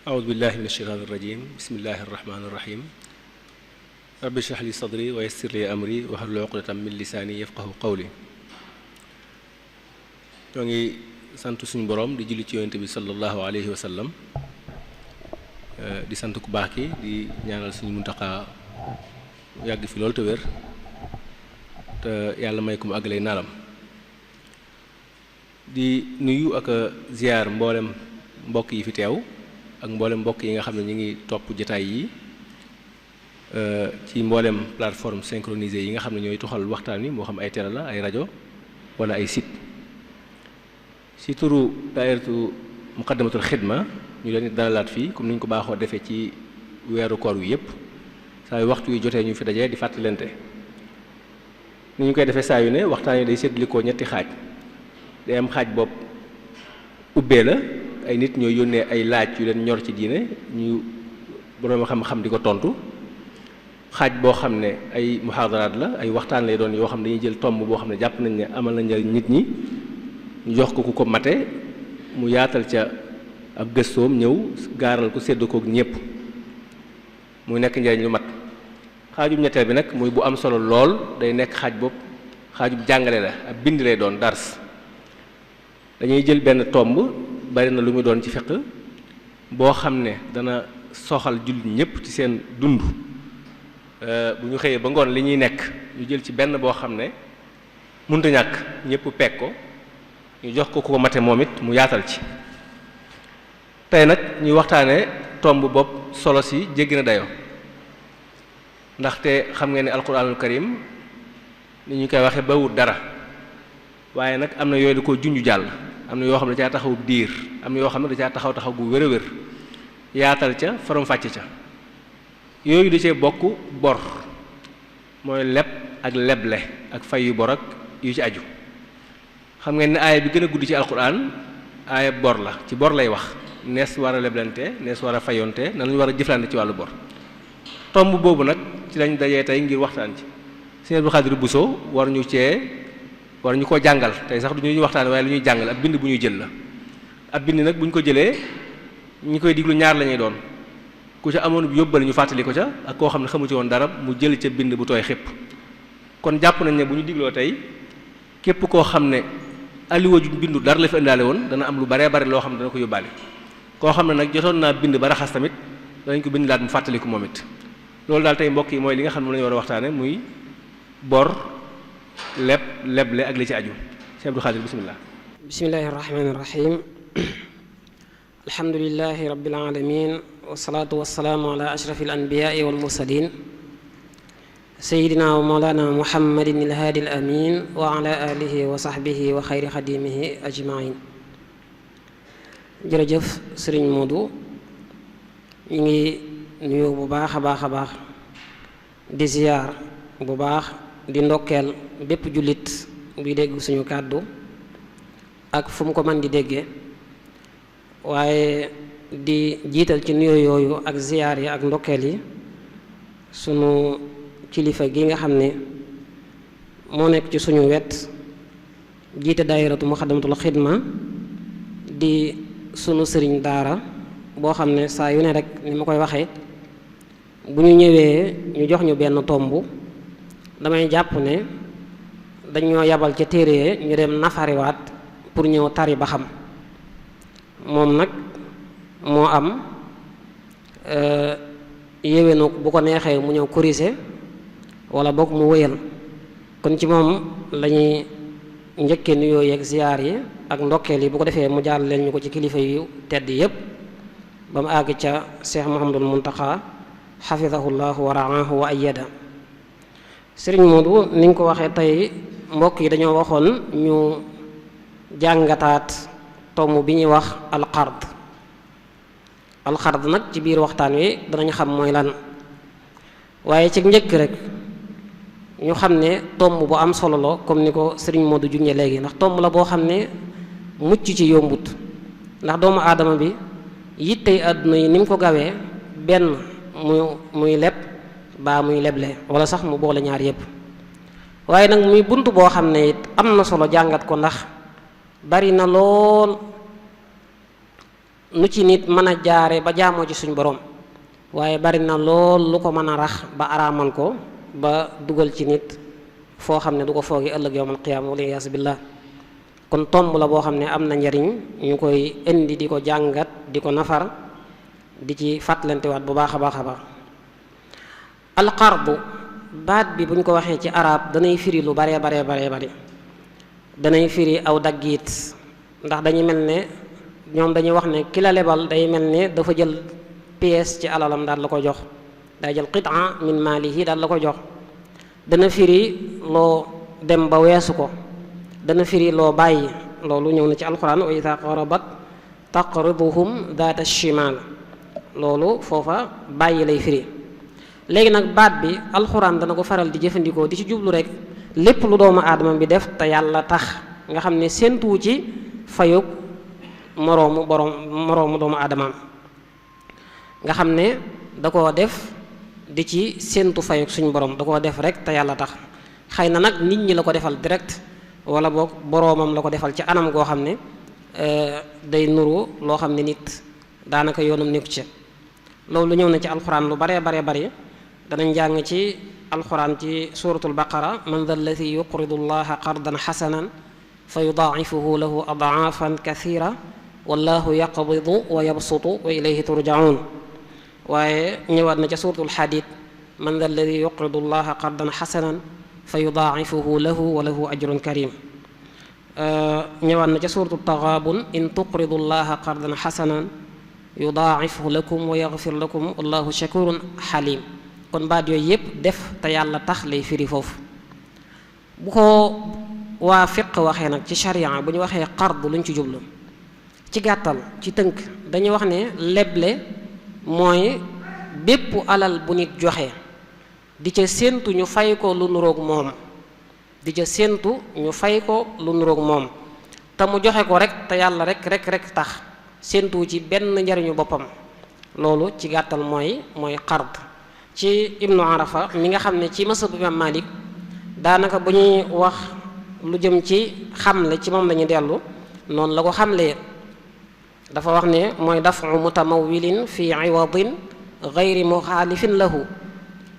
أعوذ بالله من الشيطان الرجيم بسم الله الرحمن الرحيم رب اشرح لي صدري ويسر لي أمري واحلل عقدة من لساني يفقهوا قولي. ñoo ngi sant suñu borom di julli ci yonent bi sallallahu alayhi wa sallam di sant ku baax ki di ñaanal suñu Muntaxa yàgg fi loolu te wér te yàlla may ko mu àggalee naalam di nuyu ak ziar mboolem mbokk yi fi teew ak mboolem mbokk yi nga xam ne ñu ngi topp jotaay yi ci mboolem plateforme synchronisée yi nga xam ne ñooy tuxal waxtaan wi moo xam ay télé la ay rajo wala ay site. ci turu daayiratu muqaddamatul xidma ñu leen di dalalaat fii comme ni ñu ko baaxoo defee ci weeru koor wi yépp saa yu waxtu wi jotee ñu fi dajee di fàttalante ni ñu koy defee saa yu ne waxtaan yi day séddalikoo ñetti xaaj day am xaaj bopp ubbee la ay nit ñooy yónnee ay laaj yu leen ñor ci diine ñu borom xam-xam di ko tontu xaaj boo xam ne ay muhaadaraat la ay waxtaan lay doon yoo xam ne dañuy jël tomb boo xam ne jàpp nañ ne amal na njariñ nit ñi ñu jox ko ku ko mate mu yaatal ca ab gëstoom ñëw gaaral ko sédd kook ñépp muy nekk njariñ lu mat xaajub ñetteel bi nag muy bu am solo lool day nekk xaaj bopp xaajub jàngale la ab bind lay doon dars dañuy jël benn tomb bari na lu muy doon ci fiqh boo xam ne dana soxal jullit ñépp ci seen dund bu ñu xëyee ba ngoon li ñuy nekk ñu jël ci benn boo xam ne mënta ñàkk ñépp pekk ko ñu jox ko ko mate moom it mu yaatal ci tey nag ñuy waxtaane tomb bopp solo si jéggi na dayoo ndaxte xam ngeen ne alquranul karim ni ñu koy waxe bawut dara waaye nag am na yooyu da ko junju jàll am na yoo xam ne da caa taxaw diir am na yoo xam ne da caa taxaw gu wér a wér yaatal ca faram fàcce ca yooyu da cee bokk bor mooy leb ak leble ak fay yu bor ak yu ci aju xam ngeen ne aaya bi gën a gudd ci alquran aaya bor la ci bor lay wax nees war a leblante nees war a fayonte nan lañu war a jëflante ci wàllu bor tomb boobu nag ci lañ dajee tey ngir waxtaan ci Sëriñ Abdou Khadre Bousso war ñu koo jàngal tey sax du ñuy waxtaan waaye lu ñuy jàngal ab bind bu ñuy jël la ab bind nag bu ñu ko jëlee ñi koy diglu ñaar la ñuy doon ku ca amoon yóbbal ñu fàttali ko ca ak koo xam ne xamu ci woon dara mu jël ca bind bu tooy xépp kon jàpp nañ ne bu ñu digloo tey képp koo xam ne alliwa ju bindu dara la fi indaale woon dana am lu baree bare loo xam ne dana ko yóbbaale koo xam ne nag jotoon naa bind ba raxas tamit danañ ko bind laat mu fàttaliku moom it loolu daal tey mbokk yi mooy li nga xam ne moom la ñu war a waxtaane muy bor leble ak li ci aju Sëriñ Abdou Khadre bismillah bismillahi irrahmani irrahim alhamdulilahi rabbil alamin wasalaatu wasalaamu ala ashrafi alanbiyaai walmursalin sayidina wa mawlana muhammadin alhaadi alamin wa ala alihi wa sahbihi wa xayri xadimihi ajmain jërëjëf sëriñ Modou ñu ngi nuyu bu baax a baax di ziyaar bu baax di ndokkeel bépp jullit buy dégg suñu kàddu ak fu mu ko mën di déggee waaye di jiital ci nuyoo yooyu ak ziyaar yi ak ndokkeel yi sunu kilifa gi nga xam ne moo nekk ci suñu wet jiite daayiratu muxaddamatul xidma di sunu sëriñ daara boo xam ne saa yu ne rek ni ma koy waxee bu ñu ñëwee ñu jox ñu benn tomb damay jàpp ne dañoo yabal ca téere ñu dem nafariwaat pour ñëw tari ba xam moom nag moo am yéwénu bu ko neexee mu ñëw corriger wala boog mu wëyal kon ci moom lañuy njëkkee nuyoo yeeg ziyaar yi ak ndokkeel yi bu ko defee mu jaar leen ñu ko ci kilifa yu tedd yépp ba mu àgg ca Cheikh Mouhamadul Muntaxa xafidahullahu wa raahu wa ayyada sëriñ Modou ni nga ko waxee tey mbokk yi dañoo waxoon ñu jàngataat tomb bi ñuy wax alxard nag ci biir waxtaan wi danañ xam mooy lan waaye ci njëkk rek ñu xam ne tomb bu am solo la comme ni ko sëriñ Modou junñe léegi ndax tomb la boo xam ne mucc ci yombut ndax doomu aadama bi yittey àdduna yi ni mu ko gawee benn muy leb baa muy leble wala sax mu boole ñaar yépp waaye nag muy bunt boo xam ne it am na solo jàngat ko ndax bari na lool nu ci nit mën a jaare ba jaamoo ci suñ borom, waaye bari na lool lu ko mën a rax ba araamal ko ba dugal ci nit foo xam ne du ko foogi ëllëg yawmal qiyaama wala iyaasu billah. kon tomb la boo xam ne am na njariñ ñu koy indi di ko jàngat di ko nafar di ci fàttalantewaat bu baax a baax a baax. alqardu baat bi bu ñu ko waxee ci arab danay firi lu baree bari danay firi aw daggiit, ndax dañuy mel ne ñoom dañuy wax ne ki la lebal day mel ne dafa jël pièce ci alalam daal la ko jox, day jël qit'a min maalihi daal la ko jox. dana firi loo dem ba weesu ko, dana firi loo bàyyi, loolu ñëw na ci alquran wa idha qarabat taqriduhum daata shimal, loolu foofa bàyyi lay firi. léegi nag baat bi alxuraan dana ko faral di jëfandikoo di ci jublu rek lépp lu doomu aadama bi def te yàlla tax, nga xam ne séentuwu ci fayug moroomu doomu aadamaam, nga xam ne da koo def di ci séentu fayug suñ borom, da koo def rek te yàlla tax. xëy na nag nit ñi la ko defal direct, wala boog boroomam la ko defal ci anam goo xam ne day nuru loo xam ne nit daanaka yoonam nekku ci. loolu ñëw na ci alxuraan lu baree bari danañ jàng ci alxuraan ci suratul baqara man dha alladi yuqridu allaha qardan xasanan fa yudaa'ifuhu lahu adaafan kathira wallahu yaqbidu wa yabsutu wa ilayhi turjaun. waaye ñëwaat na ca suratul xadiid man dha alladi yuqridu allaha qardan xasanan fa yudaa'ifuhu lahu wa lahu ajrun karim. ñëwaat na ca suratul taxaabun in tuqridu allaha qardan xasanan yudaa'ifhu lakum wa yaghfir lakum wallahu shakurun xalim. kon baat yooyu yépp def te yàlla tax lay firi foofu. bu ko waa fiq waxee nag ci sharia bu ñu waxee qard luñ ci jublu, ci gàttal ci tënk dañuy wax ne leble mooy bépp alal bu nit joxe di ca séentu ñu fay ko lu nuroog moom, di ca séentu ñu fay ko lu nuroog moom, te mu joxe ko rek te yàlla rek tax, séentu ci benn njariñu boppam. loolu ci gàttal mooy qard. ci ibnu arafa mi nga xam ne ci masab imam malik daanaka bu ñuy wax lu jëm ci xamle ci moom la ñu dellu, noonu la ko xamlee. dafa wax ne mooy dafu mutamawilin fi iwadin gayri muxaalifin lahu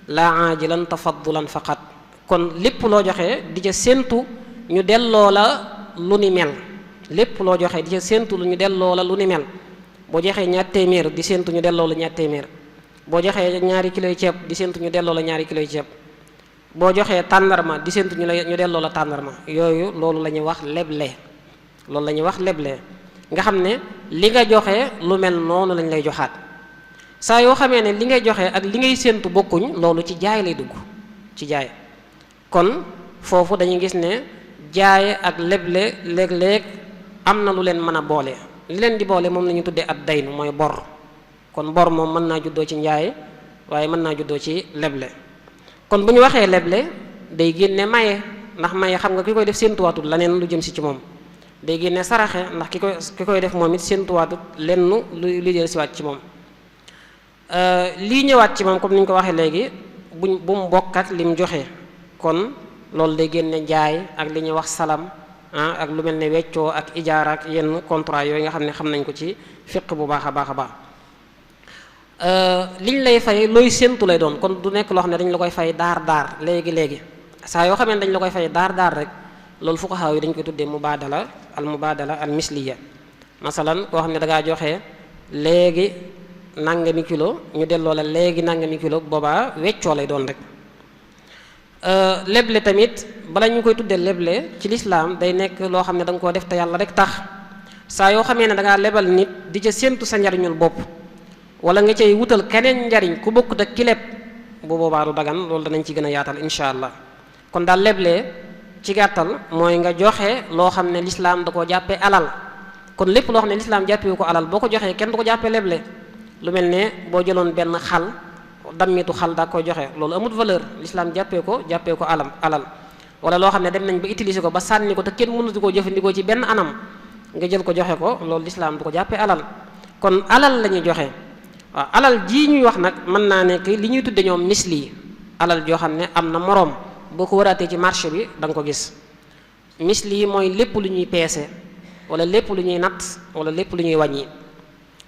laa aajilan tafaddulan faqat. kon lépp loo joxe di ca séentu ñu delloo la lu ni mel, lépp loo joxe di ca séentu lu ñu delloo la lu ni mel. boo joxee ñaar téeméer di séentu ñu delloo la ñaar téeméer, boo joxee ñaari kiloy ceeb di séentu ñu delloo la ñaari kiloy ceeb, boo joxee tàndarma di séentu ñu delloo la tàndarma. yooyu loolu la ñuy wax leble, loolu la ñuy wax leble, nga xam ne li nga joxe lu mel noonu lañ lay joxaat. saa yoo xamee ne li ngay joxe ak li ngay séentu bokkuñ, loolu ci jaay lay dugg, ci jaay. kon foofu dañuy gis ne jaay ak leble léeg-léeg am na lu leen mën a boole. li leen di boole moom la ñu tuddee ad dayn, mooy bor. kon bor moom mën naa juddoo ci njaay, waaye mën naa juddoo ci leble. kon bu ñu waxee leble day génne maye, ndax maye xam nga ki koy def séentuwaatut leneen lu jëm si ci moom. day génne saraxe, ndax ki koy def moom it séentuwaatut lenn lu jël siwaat ci moom. lii ñëwaat ci moom comme ni ñu ko waxee léegi bu mu bokk ak lim joxe. kon loolu day génne njaay ak li ñuy wax salam ak lu mel ne weccoo ak ijaara ak yenn contrat yooyu nga xam ne xam nañ ko ci fiq bu baax a baax a baax. liñ lay fay looy séentu lay doon, kon du nekk loo xam ne dañ la koy fay daar léegi saa yoo xamee ne dañ la koy fay daar rek loolu fuqahaa yi dañ koy tuddee mubaadala al misliya. masalan koo xam ne da ngaa joxe léegi nangami kilo ñu delloo la léegi nangami kilo, boobaa weccoo lay doon rek. leble tamit bala ñu koy tuddee leble ci lislaam day nekk loo xam ne da nga koo def te yàlla rek tax. saa yoo xamee ne da ngaa lebal nit di ca séentu sa njariñul bopp, wala nga cay wutal keneen njariñ ku bokkut ak ki leb, bu boobaa du dagan. loolu danañ ci gën a yaatal incha allah. kon daal leble ci gàttal mooy nga joxe loo xam ne lislaam da koo jàppee alal. kon lépp loo xam ne lislaam jàppee ko alal boo ko joxee kenn du ko jàppee leble. lu mel ne boo jëloon benn xal, dammitu xal daa koy joxe, loolu amut valeur, lislaam jàppee ko alal. wala loo xam ne dem nañ ba utiliser ko ba sànni ko te kenn mënatu koo jëfandikoo ci benn anam, nga jël ko joxe ko, loolu lislaam du ko jàppee alal. kon alal la ñuy joxe. waaw alal jii ñuy wax nag mën naa nekk li ñuy tudde ñoom misli, alal joo xam ne am na moroom, boo ko waraatee ci marché bi da nga ko gis. misli yi mooy lépp lu ñuy peese, wala lépp lu ñuy natt, wala lépp lu ñuy wàññi.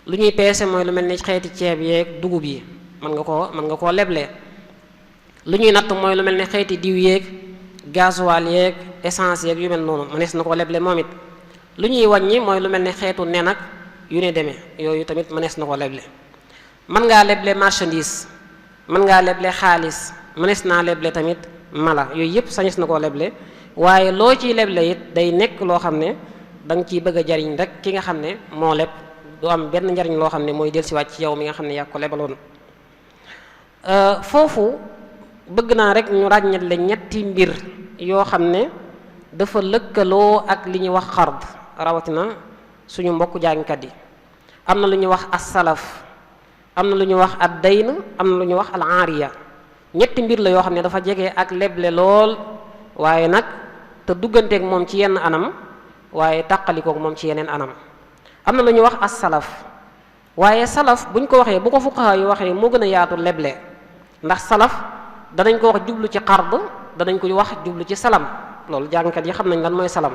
lu ñuy peese mooy lu mel ni xeeti ceeb yeeg dugub yi mën nga koo leble. lu ñuy natt mooy lu mel ni xeeti diw yeeg gasoil yeeg essence yeeg yu mel noonu mënees na koo leble moom it. lu ñuy wàññi mooy lu mel ni xeetu nen ak yu ne demee yooyu tamit mënees na koo leble. mën ngaa leble marchandise mën ngaa leble xaalis mënees naa leble tamit mala yooyu yëpp sañes na koo leble waaye loo ciy leble it day nekk loo xam ne da nga ciy bëgg a jariñ rek ki nga xam ne moo leb du am benn njariñ loo xam ne mooy dellusiwaat ci yow mi nga xam ne yaa ko lebaloon. foofu bëgg naa rek ñu ràññatle ñetti mbir yoo xam ne dafa lëkkaloo ak li ñuy wax xard rawatina suñu mbokk jàngkat yi. am na lu ñuy wax as-salaf am na lu ñuy wax ad-dayn am na lu ñuy wax al-aariya ñetti mbir la yoo xam ne dafa jege ak leble lool waaye nag te dugganteeg moom ci yenn anam waaye tàqalikoog moom ci yeneen anam. am na lu ñuy wax as-salaf waaye salaf buñ ko waxee bu ko fuqaha yu waxee moo gën a yaatu leble ndax salaf danañ ko wax jublu ci xard danañ ko wax jublu ci salam loolu jàngkat yi xam nañ lan mooy salam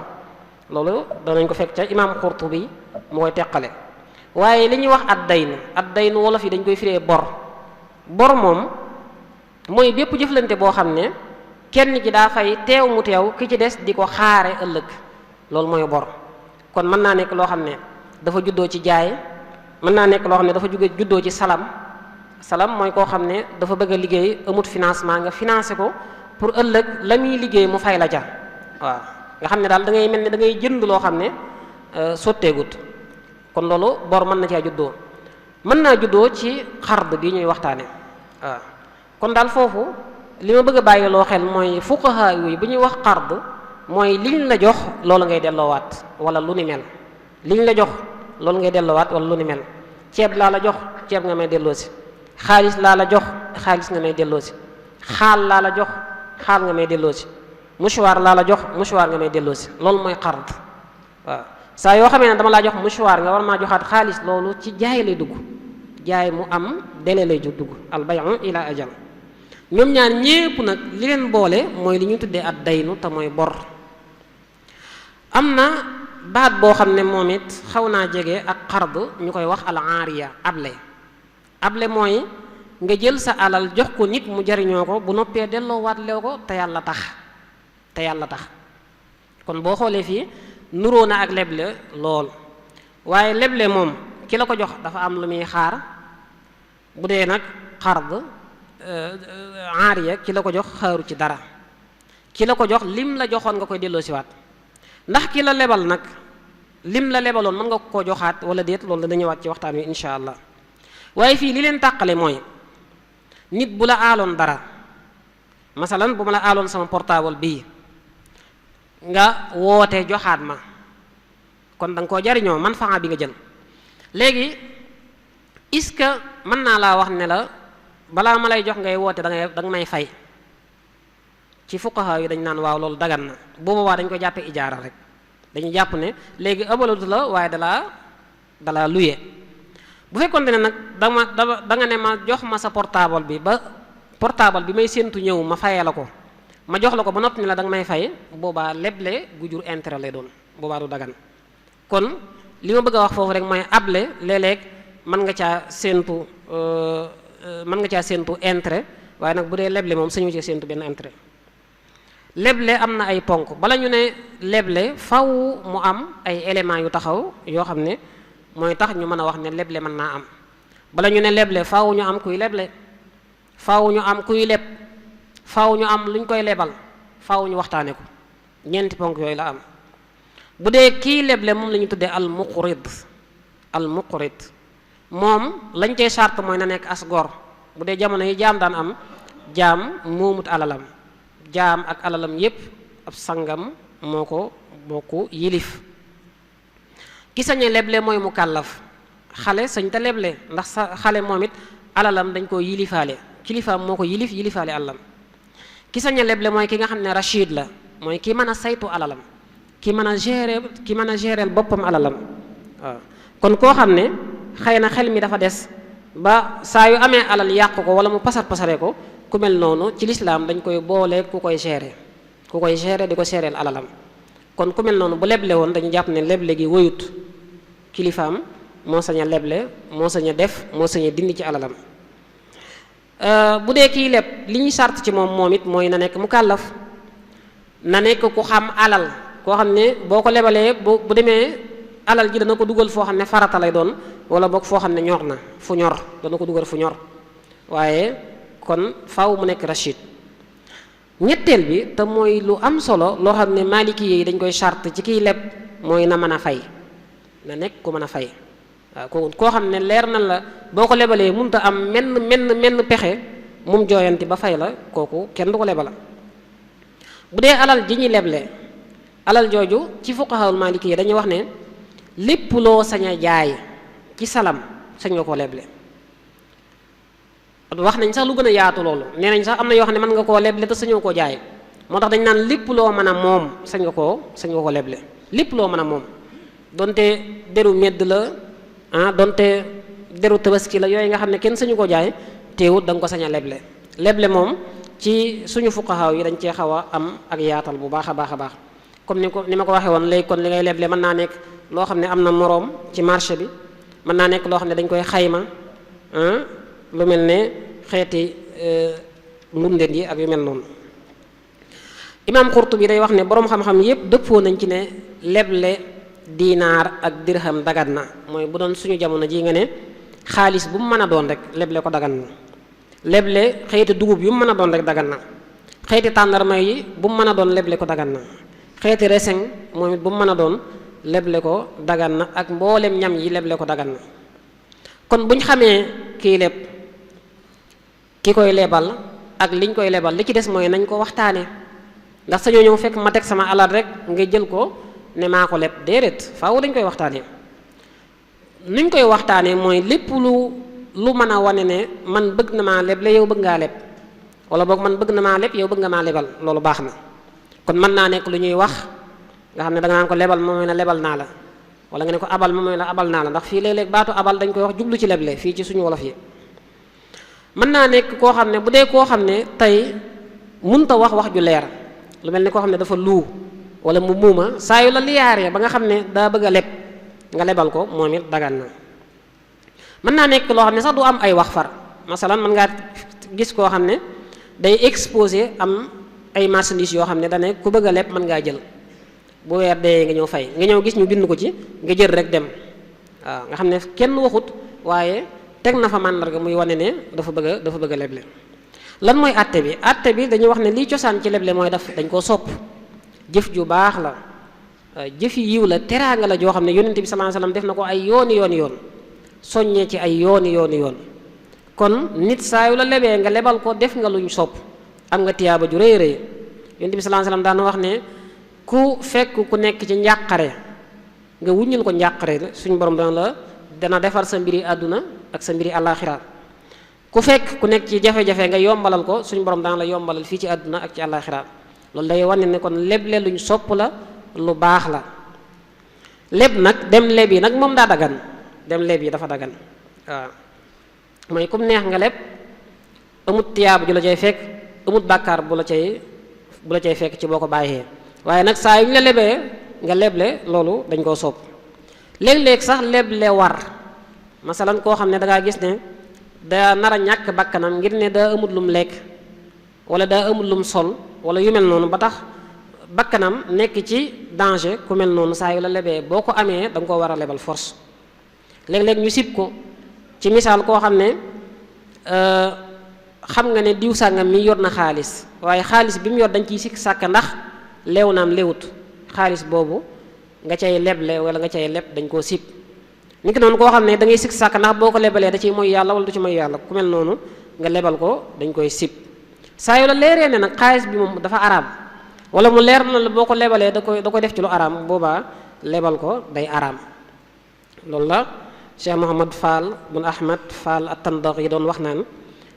loolu danañ ko fekk ca imaam Qurtubi mu koy teqale. waaye li ñuy wax ad-dayn wolof yi dañ koy firee bor moom mooy bépp jëflante boo xam ne kenn ci daa fay teew mu teew ki ci des di ko xaare ëllëg loolu mooy bor. kon mën naa nekk loo xam ne dafa juddoo ci jaay mën naa nekk loo xam ne dafa juddoo ci salam mooy koo xam ne dafa bëgg a liggéey amut financement nga financé ko pour ëllëg la muy liggéey mu fay la ca waaw nga xam ne daal da ngay mel ne da ngay jënd loo xam ne sotteegut kon loolu bor mën na caa juddoo. mën naa juddoo ci xard bi ñuy waxtaane waaw kon daal foofu li ma bëgg a bàyyi loo xel mooy fuqaha yi bu ñuy wax xard mooy liñ la jox loolu ngay delloowaat wala lu ni mel liñ la jox loolu ngay delloowaat wala lu ni mel ceeb laa la jox ceeb nga may delloosi xaalis laa la jox xaalis nga may delloosi xaal laa la jox xaal nga may delloosi mouchoir laa la jox mouchoir nga may delloosi loolu mooy xard waaw saa yoo xamee ne dama laa jox mouchoir nga war maa joxaat xaalis loolu ci jaay lay dugg jaay mu am délai lay dugg al bay'u ila ajal ñoom ñaar ñépp nag li leen boole mooy li ñu tuddee ad daynu te mooy bor. am na baat boo xam ne moom it xaw naa jege ak xard ñu koy wax al aariya able mooy nga jël sa alal jox ko nit mu jariñoo ko bu noppee delloo waat leew ko te yàlla tax kon boo xoolee fii nuroo na ak leble lool waaye leble moom ki la ko jox dafa am lu muy xaar bu dee nag xard aariya ki la ko jox xaaru ci dara ki la ko jox lim la joxoon nga koy delloo siwaat ndax ki la lebal nag lim la lebaloon mën nga koo joxaat wala déet loolu dana ñëwaat ci waxtaan wi insha allah waaye fii li leen tàqale mooy nit bu la aaloon dara masalan bu ma la aaloon sama portable bii nga woote joxaat ma kon da nga koo jariñoo man faa bi nga jël léegi est-ce que mën naa laa wax ne la balaa ma lay jox ngay woote da nga may fay ci fuqaha yi dañ naan waaw loolu dagan na boobaa dañ ko jàppee ijaara rek dañuy jàpp ne léegi ëbalut la waaye dalaa luye bu fekkoon ne nag da nga ne ma jox ma sa portable bi ba portable bi may séentu ñëw ma fayee la ko ma jox la ko ba noppi ni la da nga may fay boobaa leble gu jur intérêt lay doon boobaa du dagan kon li ma bëgg a wax foofu rek mooy able léeg-léeg mën nga caa séentu intérêt waaye nag bu dee leble moom sañu ci séentu benn intérêt. leble am na ay ponk bala ñu ne leble faw mu am ay éléments yu taxaw yoo xam ne mooy tax ñu mën a wax ne leble mën naa am bala ñu ne leble faw ñu am kuy leble faw ñu am kuy leb faw ñu am luñ koy lebal faw ñu waxtaane ko ñeenti ponk yooyu la am. bu dee kii leble moom la ñu tuddee al muqrid moom lañ cey charte mooy na nekk as gor bu dee jamono yi jaam daan am jaam moomut alalam jaam ak alalam yépp ab sangam moo ko yilif. ki sañe leble mooy mu kàllaf xale sañ te leble ndax sa xale moom it alalam dañ koo yilifaale kilifaam moo ko yilifaale alalam. ki sañe leble mooy ki nga xam ne rachid la mooy ki mën a saytu alalam ki mën a gérer boppam alalam waaw kon koo xam ne xëy na xel mi dafa des ba saa yu amee alal yàq ko wala mu pasare ko ku mel noonu ci lislaam dañ koy boole ku koy gérer di ko gérer alalam kon ku mel noonu bu leble woon dañu jàpp ne leble gi woyut kilifaam moo sañ a leble moo sañ a def moo sañ a dindi ci alalam. Bu dee kii leb li ñuy sart ci moom it mooy na nekk mukallaf, na nekk ku xam alal, koo xam ne boo ko lebalee bu demee alal ji dana ko dugal foo xam ne farata lay doon, wala boog foo xam ne ñor na fu ñor dana ko dugal fu ñor, waaye kon faaw mu nekk rachid. ñetteel bi te mooy lu am solo loo xam ne maliki yi dañ koy sart ci kiy leb mooy na mën a fay, na nekk ku mën a fay. waaw koo xam ne leer na la boo ko lebalee mënut a am menn pexe mum jooyanti ba fay la, kooku kenn du ko lebala. bu dee alal ji ñuy leble, alal jooju ci fuqahaul maliki yi dañuy wax ne lépp loo sañ a jaay ci salam sañ nga koo leble. wax nañ sax lu gën a yaatu loolu, nee nañ sax am na yoo xam ne mën nga koo leble te sañoo koo jaay, moo tax dañ naan lépp loo mën a moom sañ nga koo leble. lépp loo mën a moom donte deru medd la donte deru tabaski la, yooyu nga xam ne kenn sañu ko jaay, teewut da nga ko sañ a leble. leble moom ci suñu fuqahaa yi dañ cee xaw a am ak yaatal bu baax a baax a baax, comme ni ma ko waxee woon léegi. kon li ngay leble mën naa nekk loo xam ne am na moroom ci marché bi, mën naa nekk loo xam ne dañ koy xayma, lu mel ne xeeti mbundeen yi ak yu mel noonu. Imaam Qurtubi day wax ne boroom xam-xam yépp dëppoo nañ ci ne leble diinaar ak dirham dagan na, mooy bu doon suñu jamono ji nga ne xaalis bu mu mën a doon rek leble ko dagan na. leble xeeti dugub yu mu mën a doon rek dagan na, xeeti tàndarma yi bu mu mën a doon leble ko dagan na, xeeti reseñ moom it bu mu mën a doon leble ko dagan na, ak mboolem ñam yi leble ko dagan na. kon buñ xamee kii leb, ki koy lebal ak liñ koy lebal, li ci des mooy nañ ko waxtaane, ndax sañoo ñëw fekk ma teg sama alal rek nga jël ko ne maa ko leb, déedéet, faaw dañ koy waxtaanee. nuñ koy waxtaanee mooy lépp lu mën a wane ne man bëgg na maa leble yow bëgg ngaa leb, wala boog man bëgg na maa leb yow bëgg nga maa lebal, loolu baax na. kon mën naa nekk lu ñuy wax nga xam ne da nga naan ko lebal moom mooy la lebal naa la, wala nga ne ko abal moom mooy la abal naa la, ndax fii léeg-léeg baatu abal dañ koy wax jublu ci leble fii ci suñu wolof yi. mën naa nekk koo xam ne bu dee koo xam ne tey mënta wax ju leer, lu mel ni koo xam ne dafa luu wala mu muuma, saa yu la liyaaree ba nga xam ne daa bëgg a leb nga lebal ko, moom it dagan na. mën naa nekk loo xam ne sax du am ay wax far, masalan mën ngaa gis koo xam ne day exposé am ay marchandises yoo xam ne dane ku bëgg a leb mën ngaa jël, bu weer dee nga ñëw fay, nga ñëw gis ñu bind ko ci nga jël rek dem. waaw nga xam ne kenn waxut, waaye teg na fa màndarga muy wane ne dafa bëgg a leble. lan mooy àtte bi? àtte bi dañuy wax ne liy cosaan ci leble mooy dañ koo sopp, jëf ju baax la, jëfi yiw la, teraanga la joo xam ne yonent bi sallallahu alayhi wasallam def na ko ay yoon soññee ci ay yoon. kon nit saa yu la lebee nga lebal ko, def nga luñ sopp, am nga tiyaaba ju rëy rëy. yonent bi sallallahu alayhi wasallam daan wax ne ku fekk ku nekk ci njàqare nga wuññil ko njàqare, suñu borom dana defar sa mbiri àdduna ak sa mbiri àllaaxira. ku fekk ku nekk ci jafe-jafe nga yombalal ko, suñu borom dana la yombalal fii ci àdduna ak ci àllaaxira. loolu day wane ne kon leble luñ sopp la, lu baax la. leb nag dem leb yi nag moom daa dagan, dem leb yi dafa dagan. waaw mooy comme neex nga leb, amut tiyaaba ju la cay fekk, amut bàkkaar bu la cay fekk ci boo ko bàyyee. waaye nag saa yu ñu la lebee nga leble, loolu dañ koo sopp. léeg-léeg sax leble war, masalan koo xam ne dangaa gis ne daa nar a ñàkk bakkanam ngir ne daa amut lum lekk wala daa amut lum sol wala yu mel noonu, ba tax bakkanam nekk ci danger, ku mel noonu saa yu la lebee boo ko amee da nga koo war a lebal force. léeg-léeg ñu sib ko ci misaal, koo xam ne xam nga ne diw sàngam mi yor na xaalis, waaye xaalis bi mu yor dañ ciy sikk sàkk ndax leew naam léewut, xaalis boobu nga cay leble wala nga cay leb dañ koo sib. ni ki noonu koo xam ne da ngay sikk sàkk ndax boo ko lebalee da ciy mooy yàlla wala du ci mooy yàlla, ku mel noonu nga lebal ko dañ koy sib. saa yu la leeree ne nag xaalis bi moom dafa araam, wala mu leer na la boo ko lebalee da koy def ci lu araam, boobaa lebal ko day araam. loolu la Cheikh Mouhamad Fall bun Ahmad Fall at-Tandaxi doon wax naan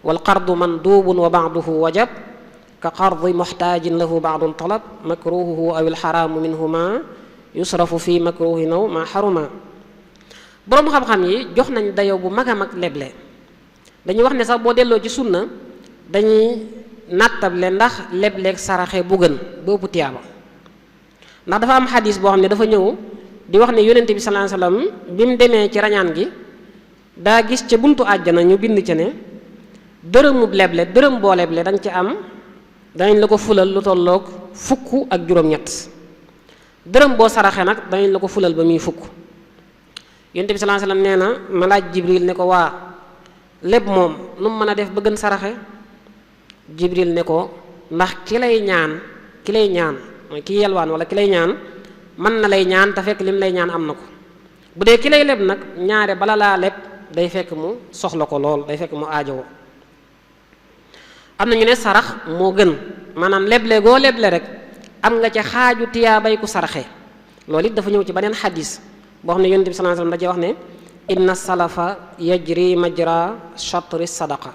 wal qardu mandubun wa ba'duhu wajab ka qardi muhtaajin lahu ba'dun talab makruhuhu aw al-haramu minhuma yusrafu fi makruhin aw ma haruma. boroom xam-xam yi jox nañ dayo bu mag a mag leble. dañuy wax ne sax boo delloo ci sunna dañuy nattable ndax lebleeg saraxe bu gën boobu tiyaaba. ndax dafa am xadis boo xam ne dafa ñëw di wax ne yonent bi sallallahu alayhi wasallam bi mu demee ci rañaan gi daa gis ca buntu àjjana ñu bind ca ne dërëmub leble dërëm boo leble danga ci am danañ la ko fulal lu tolloog fukk ak juróom-ñett dërëm boo saraxe nag danañ la ko fulal ba muy fukk. yonent bi sallallahu alayhi wasallam nee na ma laaj Jibril ne ko waa leb moom nu mu mën a def ba gën saraxe Jibril ne ko ndax ki lay ñaan mooy ki yelwaan wala ki lay ñaan mën na lay ñaan te fekk lim lay ñaan am na ko bu dee ki lay leb nag ñaare bala laa leb day fekk mu soxla ko lool day fekk mu aajowoo. am na ñu ne sarax moo gën maanaam leble goo leble rek am nga ca xaaju tiyaabay ku saraxe loolu it dafa ñëw ci beneen xadis boo xam ne yonent bi sallallahu alayhi wasallam da cee wax ne inna salafa yajri majra shatri sadaqa.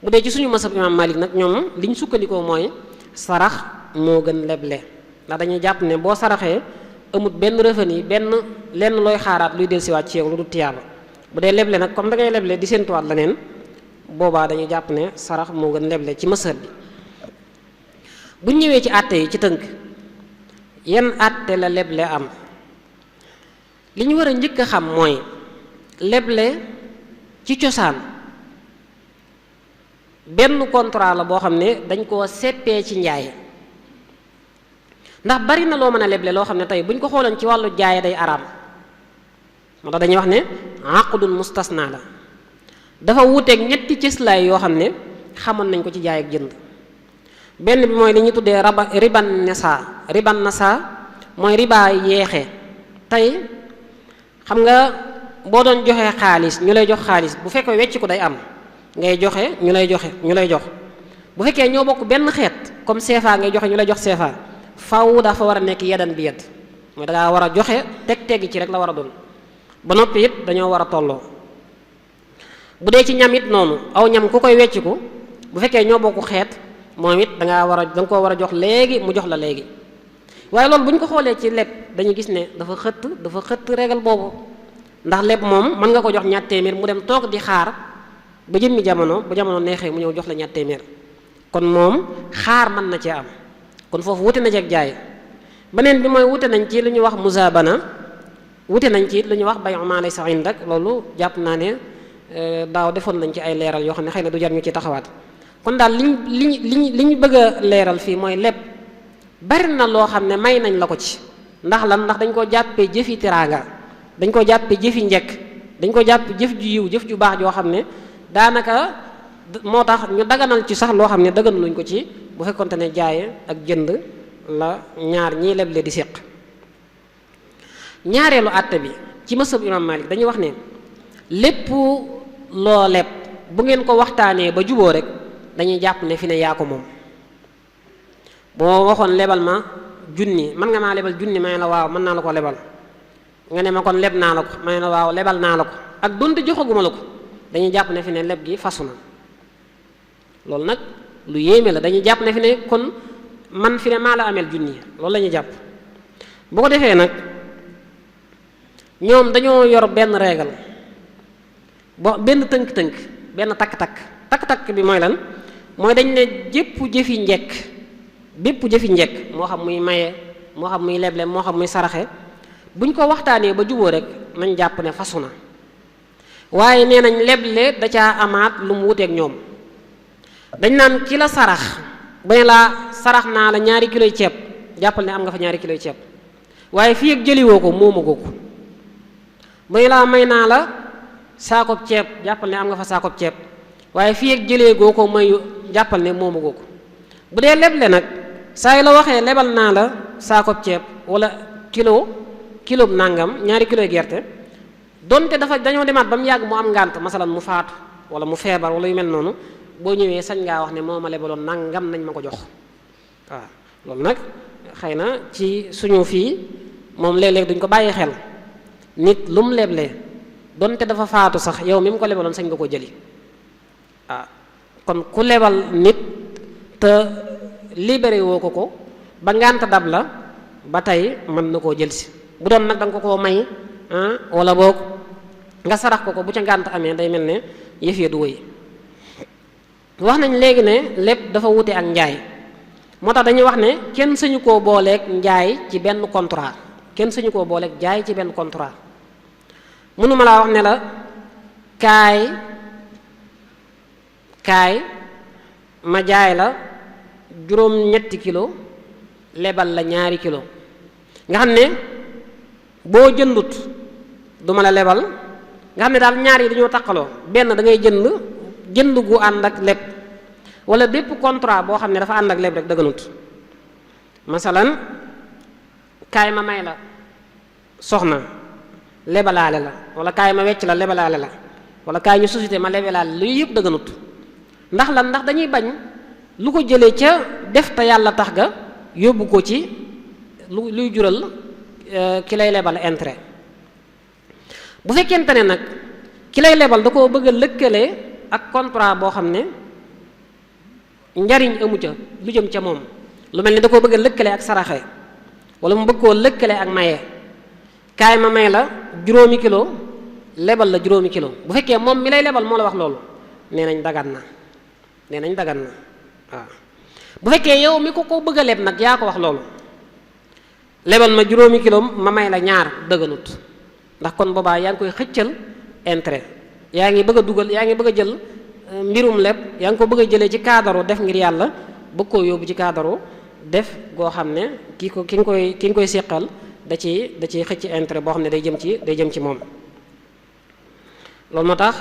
bu dee ci suñu masab imam Malik nag ñoom li ñu sukkandikoo mooy sarax moo gën leble ndax dañuy jàpp ne boo saraxee amut benn revenu benn lenn looy xaaraat luy dellusiwaat ci yow lu du tiyaaba. bu dee leble nag comme da ngay leble di séentuwaat leneen boobaa dañuy jàpp ne sarax moo gën leble ci masab bi. bu ñëwee ci àtte yi ci tënk yan àtte la leble am li ñu war a njëkk a xam mooy leble ci cosaan benn contrat la boo xam ne dañ koo seppee ci njaay ndax bari na loo mën a leble loo xam ne tey buñ ko xooloon ci wàllu jaay day araam moo tax dañuy wax ne aqdun mustasna la dafa wuuteeg ñetti cëslaay yoo xam ne xamoon nañ ko ci jaay ak jënd. benn bi mooy li ñuy tuddee riban nasa mooy riba yeexe tey xam nga boo doon joxe xaalis ñu lay jox xaalis bu fekkee wecc ko day am ngay joxe ñu lay jox bu fekkee ñoo bokk benn xeet comme CFA ngay joxe ñu lay jox CFA faw dafa war a nekk yedan bi yedd mooy dangaa war a joxe teg ci rek la war a doon ba noppi it dañoo war a tolloo. bu dee ci ñam it noonu aw ñam ku koy wecc ko bu fekkee ñoo bokk xeet moom it danga koo war a jox léegi mu jox la léegi waaye loolu bu ñu ko xoolee ci leb dañuy gis ne dafa xëtt régal boobu ndax leb moom mën nga ko jox ñaar téeméer mu dem toog di xaar ba jëmmi jamono bu jamono neexee mu ñëw jox la ñaar téeméer kon moom xaar mën na cee am kon foofu wute na ci ak jaay. beneen bi mooy wute nañ ci lu ñuy wax muzaabana wute nañ ci lu ñuy wax bay'u maa laysa indak loolu jàpp naa ne daaw defoon nañ ci ay leeral yoo xam ne xëy na du jar ñu ci taxawaat. kon daal li ñu bëgg a leeral fii mooy leb bari na loo xam ne may nañ la ko ci ndax lan ndax dañ ko jàppee jëfi teraanga dañ ko jàppee jëfi njekk dañ ko jàppee jëf ju yiw jëf ju baax joo xam ne daanaka moo tax ñu daganal ci sax loo xam ne dagan luñ ko ci bu fekkonte ne jaay ak jënd la ñaar ñiy leble di séq. ñaareelu àtte bi ci masab imam Malik dañuy wax ne lépp loo leb bu ngeen ko waxtaanee ba juboo rek dañuy jàpp ne fi ne yaa ko moom. boo waxoon lebal ma junni mën nga maa lebal junni may la waaw mën naa la ko lebal nga ne ma kon leb naa la ko may la waaw lebal naa la ko ak donte joxaguma la ko dañuy jàpp ne fi ne leb gi fasu na loolu nag lu yéeme la dañuy jàpp ne fi ne kon man fi ne maa la ameel junni loolu la ñuy jàpp. bu ko defee nag ñoom dañoo yor benn régal benn tënk-tënk benn takk-takk bi mooy lan mooy dañ ne bépp jëfi njekk moo xam muy maye moo xam muy leble moo xam muy saraxe buñ ko waxtaanee ba juboo rek nañ jàpp ne fasu na waaye nee nañ leble da caa amaat lu mu wuteeg ñoom dañ naan ki la sarax ba ne laa sarax naa la 2 kiloy ceeb jàppal ne am nga fa 2 kiloy ceeb waaye fii ak jëliwoo ko moomagoo ko ba ne laa may naa la saakob ceeb jàppal ne am nga fa saakob ceeb waaye fii ak jëlee goo ko mayu jàppal ne moomagoo ko bu dee leble nag saa yu la waxee lebal naa la saakob ceeb wala kilo nangam 2 kiloy gerte donte dañoo demaat ba mu yàgg mu am ngànt masalan mu faatu wala mu feebar wala yu mel noonu boo ñëwee sañ ngaa wax ne moo ma lebaloon nangam nañ ma ko jox waaw loolu nag xëy na ci suñu fii moom léeg-léeg duñ ko bàyyi xel nit lu mu leble donte dafa faatu sax yow mi mu ko lebaloon sañ nga ko jëli waaw kon ku lebal nit te libéré woo ko ba ngànt dab la ba tey mën na koo jël si bu doon nag da nga ko koo may wala boog nga sarax ko bu ca ngànt amee day mel ne yëf ya du wëy wax nañ léegi ne lépp dafa wute ak njaay moo tax dañuy wax ne kenn sañu koo booleeg njaay ci benn contrat kenn sañu koo booleeg jaay ci benn contrat. mënuma laa wax ne la kaay ma jaay la juróom-ñetti kilo lebal la 2 kilo nga xam ne boo jëndut duma la lebal nga xam ne daal ñaar yi dañoo taqaloo benn da ngay jënd gu ànd ak leb wala bépp contrat boo xam ne dafa ànd ak leb rek dëgganut. masalan kaay ma may la soxna lebalaale la wala kaay ma wecc la lebalaale la wala kaay ñu société ma lebalaale lu yëpp dëgganut. ndax lan ndax dañuy bañ lu ko jëlee ca def te yàlla tax ga yóbbu ko ci luy jural ki lay lebal intérêt. bu fekkente ne nag ki lay lebal da koo bëgg a lëkkale ak contrat boo xam ne njariñ amu ca lu jëm ca moom, lu mel ni da koo bëgg a lëkkale ak saraxe wala mu bëgg koo lëkkale ak maye, kaay ma may la 5 kilo lebal la 5 kilo. bu fekkee moom mi lay lebal moo la wax loolu nee nañ dagan na waaw. bu fekkee yow mi ko bëgg a leb nag yaa ko wax loolu lebal ma 5 kilo ma may la 2 dëgganut, ndax kon boobaa yaa ngi koy xëccal intérêt, yaa ngi bëgg a jël mbirum leb yaa ngi ko bëgg a jëlee ci cadre def ngir yàlla bëgg koo yóbbu ci cadre def goo xam ne ki nga koy séqal da ciy xëcc intérêt boo xam ne day jëm ci moom. loolu moo tax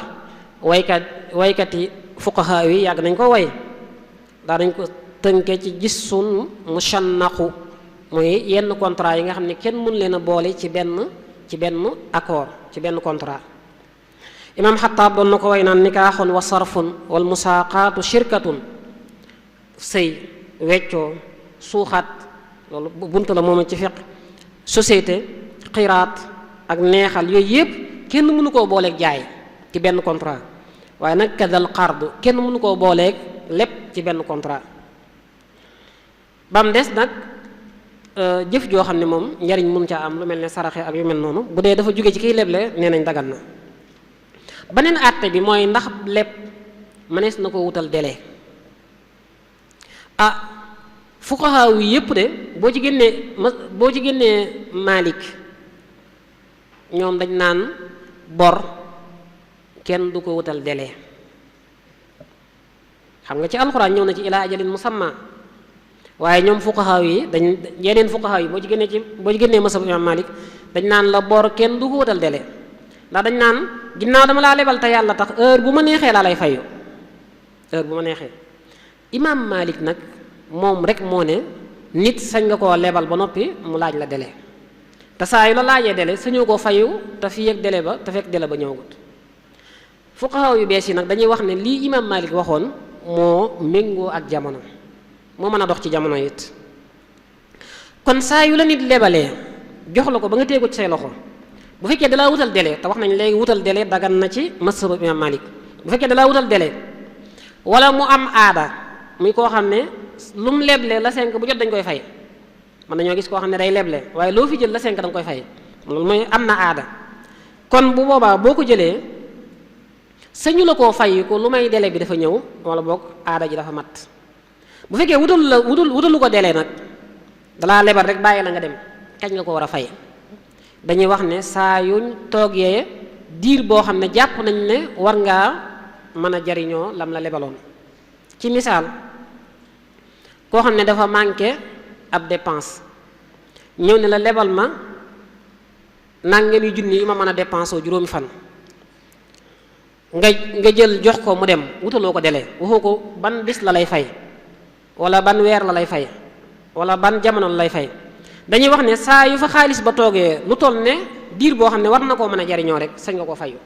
waykat yi fuqaha yi yàgg nañ ko way daa dañ ko tënke ci gisun mushannaqu mooy yenn contrat yi nga xam ne kenn mën leen a boole ci benn accord ci benn contrat. imam Xattaab doon na ko way naan nikaaxun wa sarfun wal musaaqaatu shirkatun, sëy weccoo suuxaat loolu buntu la moom ci fiq, société xiraat ak neexal yooyu yëpp kenn mënu koo booleeg jaay ci benn contrat, waaye nag kadal qardu kenn mënu koo booleeg lépp ci benn contrat. ba mu des nag jëf joo xam ne moom njariñ mun caa am lu mel ne saraxe ak yu mel noonu, bu dee dafa jóge ci kiy leble nee nañ dagan na. beneen àtte bi mooy ndax leb mënees na ko wutal délai. fuqaha yi yépp de boo ci génnee Maalik ñoom dañ naan bor kenn du ko wutal délai. xam nga ci alxuraan ñëw na ci ilaa ajalin musamma, waaye ñoom fuqaha yi yeneen fuqaha yi boo ci génnee masab imam Maalik dañ naan la bor kenn du ko wutal délai, ndax dañ naan ginnaaw dama laa lebal te yàlla tax heure bu ma neexee laa lay fayu heure bu ma neexee. imam Malik nag moom rek moo ne nit sañ nga koo lebal ba noppi mu laaj la délai, te saa yu la laajee délai sañoo koo fayu te fii ak délai ba te fekk délai ba ñëwagut. fuqaha yu bees yi nag dañuy wax ne lii imam Malik waxoon moo méngoo ak jamono, moo mën a dox ci jamono it. kon saa yu la nit lebalee jox la ko ba nga teegu ci say loxo, bu fekkee dalaa wutal délai te wax nañ léegi wutal délai dagan na ci mazhabu imam Malik. bu fekkee dalaa wutal délai wala mu am aada muy koo xam ne lu mu leble la 5 bu jot dañ koy fay, man dañoo gis koo xam ne day leble waaye loo fi jël la 5 da nga koy fay, loolu mooy am na aada. kon bu boobaa boo ko jëlee sañu la koo fay ko lu may délai bi dafa ñëw wala boog aada ji dafa mat. bu fekkee wutalu ko délai nag dalaa lebal rek bàyyi la nga dem, kañ nga ko war a fay? dañuy wax ne saa yuñ toogee diir boo xam ne jàpp nañ ne war ngaa mën a jariñoo lam la lebaloon. ci misaal koo xam ne dafa manqué ab dépense ñëw ne la lebal ma nangami junni yi ma mën a dépensé 5 fan, nga jël jox ko mu dem wutaloo ko délai, waxoo ko ban bis la lay fay wala ban weer la lay fay wala ban jamono la lay fay. dañuy wax ne saa yu fa xaalis ba toogee lu toll ne diir boo xam ne war na koo mën a jariñoo rek sañ nga ko fayu.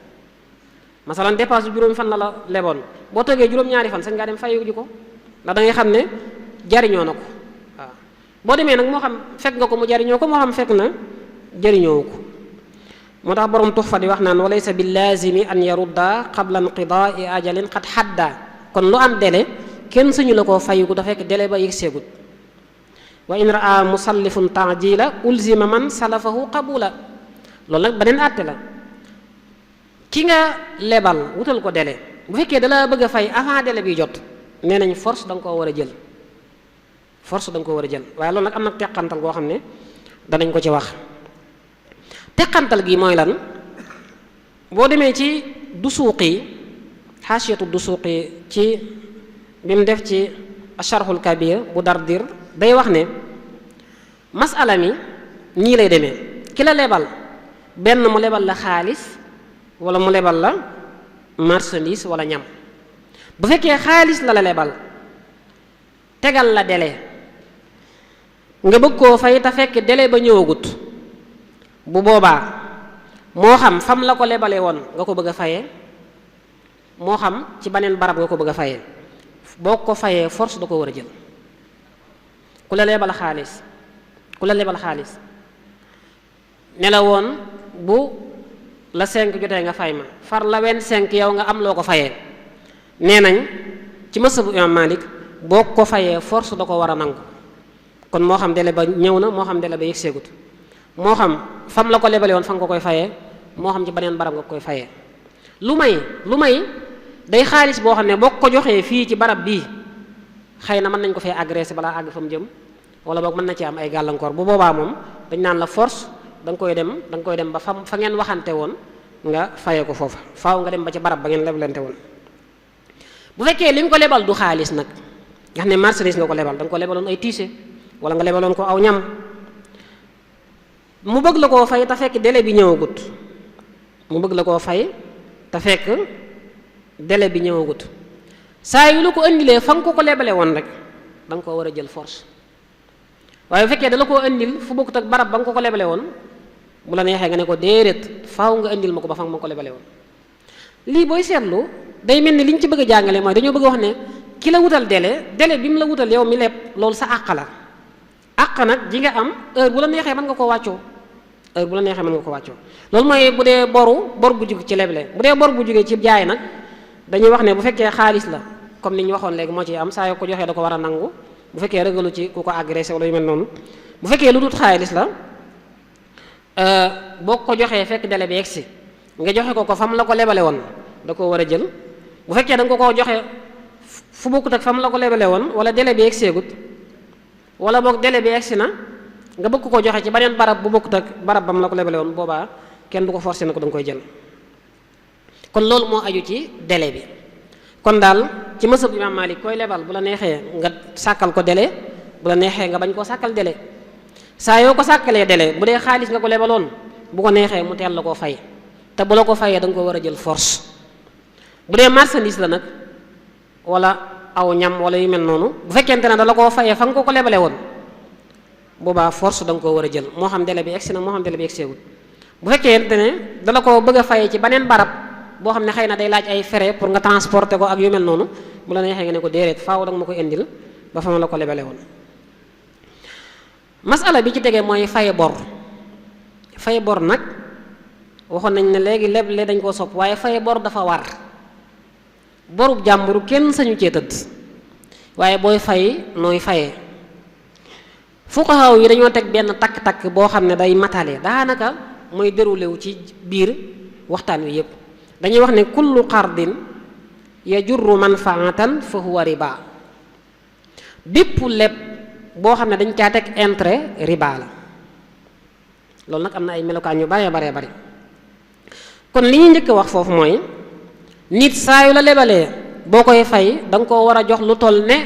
masalan dépense bu 5 fan la leboon, boo toogee 2 fan sañ ngaa dem fayu ji ko, ndax da ngay xam ne jariñoo na ko. waaw boo demee nag moo xam fekk nga ko mu jariñoo ko, moo xam fekk na jariñoo ko. moo tax borom Tuhfa di wax naan walaysa bi laazimi an yarudda qabla inqidaai ajalin qad hadda. kon lu am délai kenn sañu la koo fayu ko da fekk délai ba yegg seegut. wa in raa musallifun taajila ulzima man salafahu qabula. loolu nag beneen àtte la. ki nga lebal wutal ko délai bu fekkee dala bëgg a fay avant délai bi jot nee nañ force da nga koo war a jël, waaye loolu nag am na teqantal goo xam ne danañ ko ci wax. teqantal gi mooy lan boo demee ci Dusuuqi xaasiyatu Dusuuqi ci bi mu def ci Asharhul Kabir bu Dardir day wax ne masala mi nii lay demee ki la lebal benn mu lebal la xaalis wala mu lebal la marchandise wala ñam bu fekkee xaalis la lebal tegal la délai nga bëgg koo fay te fekk délai ba ñëwagut bu boobaa moo xam fam la ko lebale woon nga ko bëgg a fayee moo xam ci beneen barab nga ko bëgg a fayee boo ko fayee force da ko war a jël ku la lebal xaalis ne la woon bu la 5 jotee nga fay ma far la 25 yow nga am loo ko fayee nee nañ ci mazhabu Imam Malik boo ko fayee force da ko war a nangu kon moo xam délai ba ñëw na moo xam délai ba yegseegut moo xam fam la ko lebale woon fa nga ko koy fayee moo xam ci beneen barab nga koy fayee lu may day xaalis boo xam ne boo ko joxee fii ci barab bii xëy na mën nañ ko fee agressé balaa àgg fa mu jëm wala boog mën na ci am ay gàllankoor bu boobaa moom dañ naan la force da nga koy dem ba fa ngeen waxante woon nga fayee ko foofa faaw nga dem ba ci barab ba ngeen leblante woon bu fekkee li nga ko lebal du xaalis nag nga xam ne marchandise nga ko lebal da nga ko lebaloon ay tiise wala nga lebaloon ko aw ñam mu bëgg la koo fay te fekk délai bi ñëwagut saa yu la ko indilee fa nga ko lebale woon rek da nga koo war a jël force waaye bu fekkee da la koo indil fu bokkut ak barab ba nga ko lebale woon bu la neexee nga ne ko déedéet faaw nga indil ma ko ba fa nga ma ko lebale woon lii booy seetlu day mel ni li ñu ci bëgg a jàngale mooy dañoo bëgg wax ne ki la wutal délai bi mu la wutal yow mi leb loolu sa àq la àq nag ji nga am heure bu la neexee mën nga koo wàccoo loolu mooy bu dee bor bu jóge ci leble bu dee bor bu jógee ci jaay nag dañuy wax ne bu fekkee xaalis la comme ni ñu waxoon léegi moo ciy am saa yoo ko joxee da ko war a nangu bu fekkee rëgalu ci ku ko agressé wala yu mel noonu bu fekkee lu dul xaalis la boo ko joxee fekk délai bi egsi nga joxe ko fam la ko lebale woon da koo war a jël bu fekkee da nga ko joxe fu bokkut ak fam la ko lebale woon wala délai bi egseegut wala boog délai bi egsi na nga bëgg ko joxe ci beneen barab bu bokkut ak barab bam la ko lebale woon boobaa kenn du ko forcé na ko da nga koy jël kon loolu moo aju ci délai bi kon daal ci mazhab Imam Malik koy lebal bu la neexee nga sàkkal ko délai bu la neexee nga bañ koo sàkkal délai saa yoo ko sàkkalee délai bu dee xaalis nga ko lebaloon bu ko neexee mu teel la koo fay te bu la ko fayee da nga ko war a jël force bu dee marchandise la nag wala aw ñam wala yu mel noonu bu fekkente ne da la koo fayee fa nga ko lebale woon boobaa force da nga koo war a jël moo xam délai bi egsi na moo xam délai bi egseewul bu fekkente ne da la koo bëgg a fayee ci beneen barab boo xam ne xëy na day laaj ay frais pour nga transporter ko ak yu mel noonu bu la neexee nga ne ko déedéet faaw da nga ma ko indil ba fa ma la ko lebale woon masala bi ci tegee mooy fay bor nag waxoon nañ ne léegi leble dañ koo sopp waaye fay bor dafa war borub jàmburu kenn sañu cee tëdd waaye booy fay nooy fayee fuqahaa yi dañoo teg benn takk-takk boo xam ne day matale daanaka mooy déroulé wu ci biir waxtaan wi yépp dañuy wax ne kullu qardin yajurru manfaatan fa huwa riba bépp leb boo xam ne dañ caa teg intérêt riba la loolu nag am na ay melokaan yu bare bari kon li ñuy njëkk a wax foofu mooy nit saa yu la lebalee boo koy fay da nga koo war a jox lu toll ne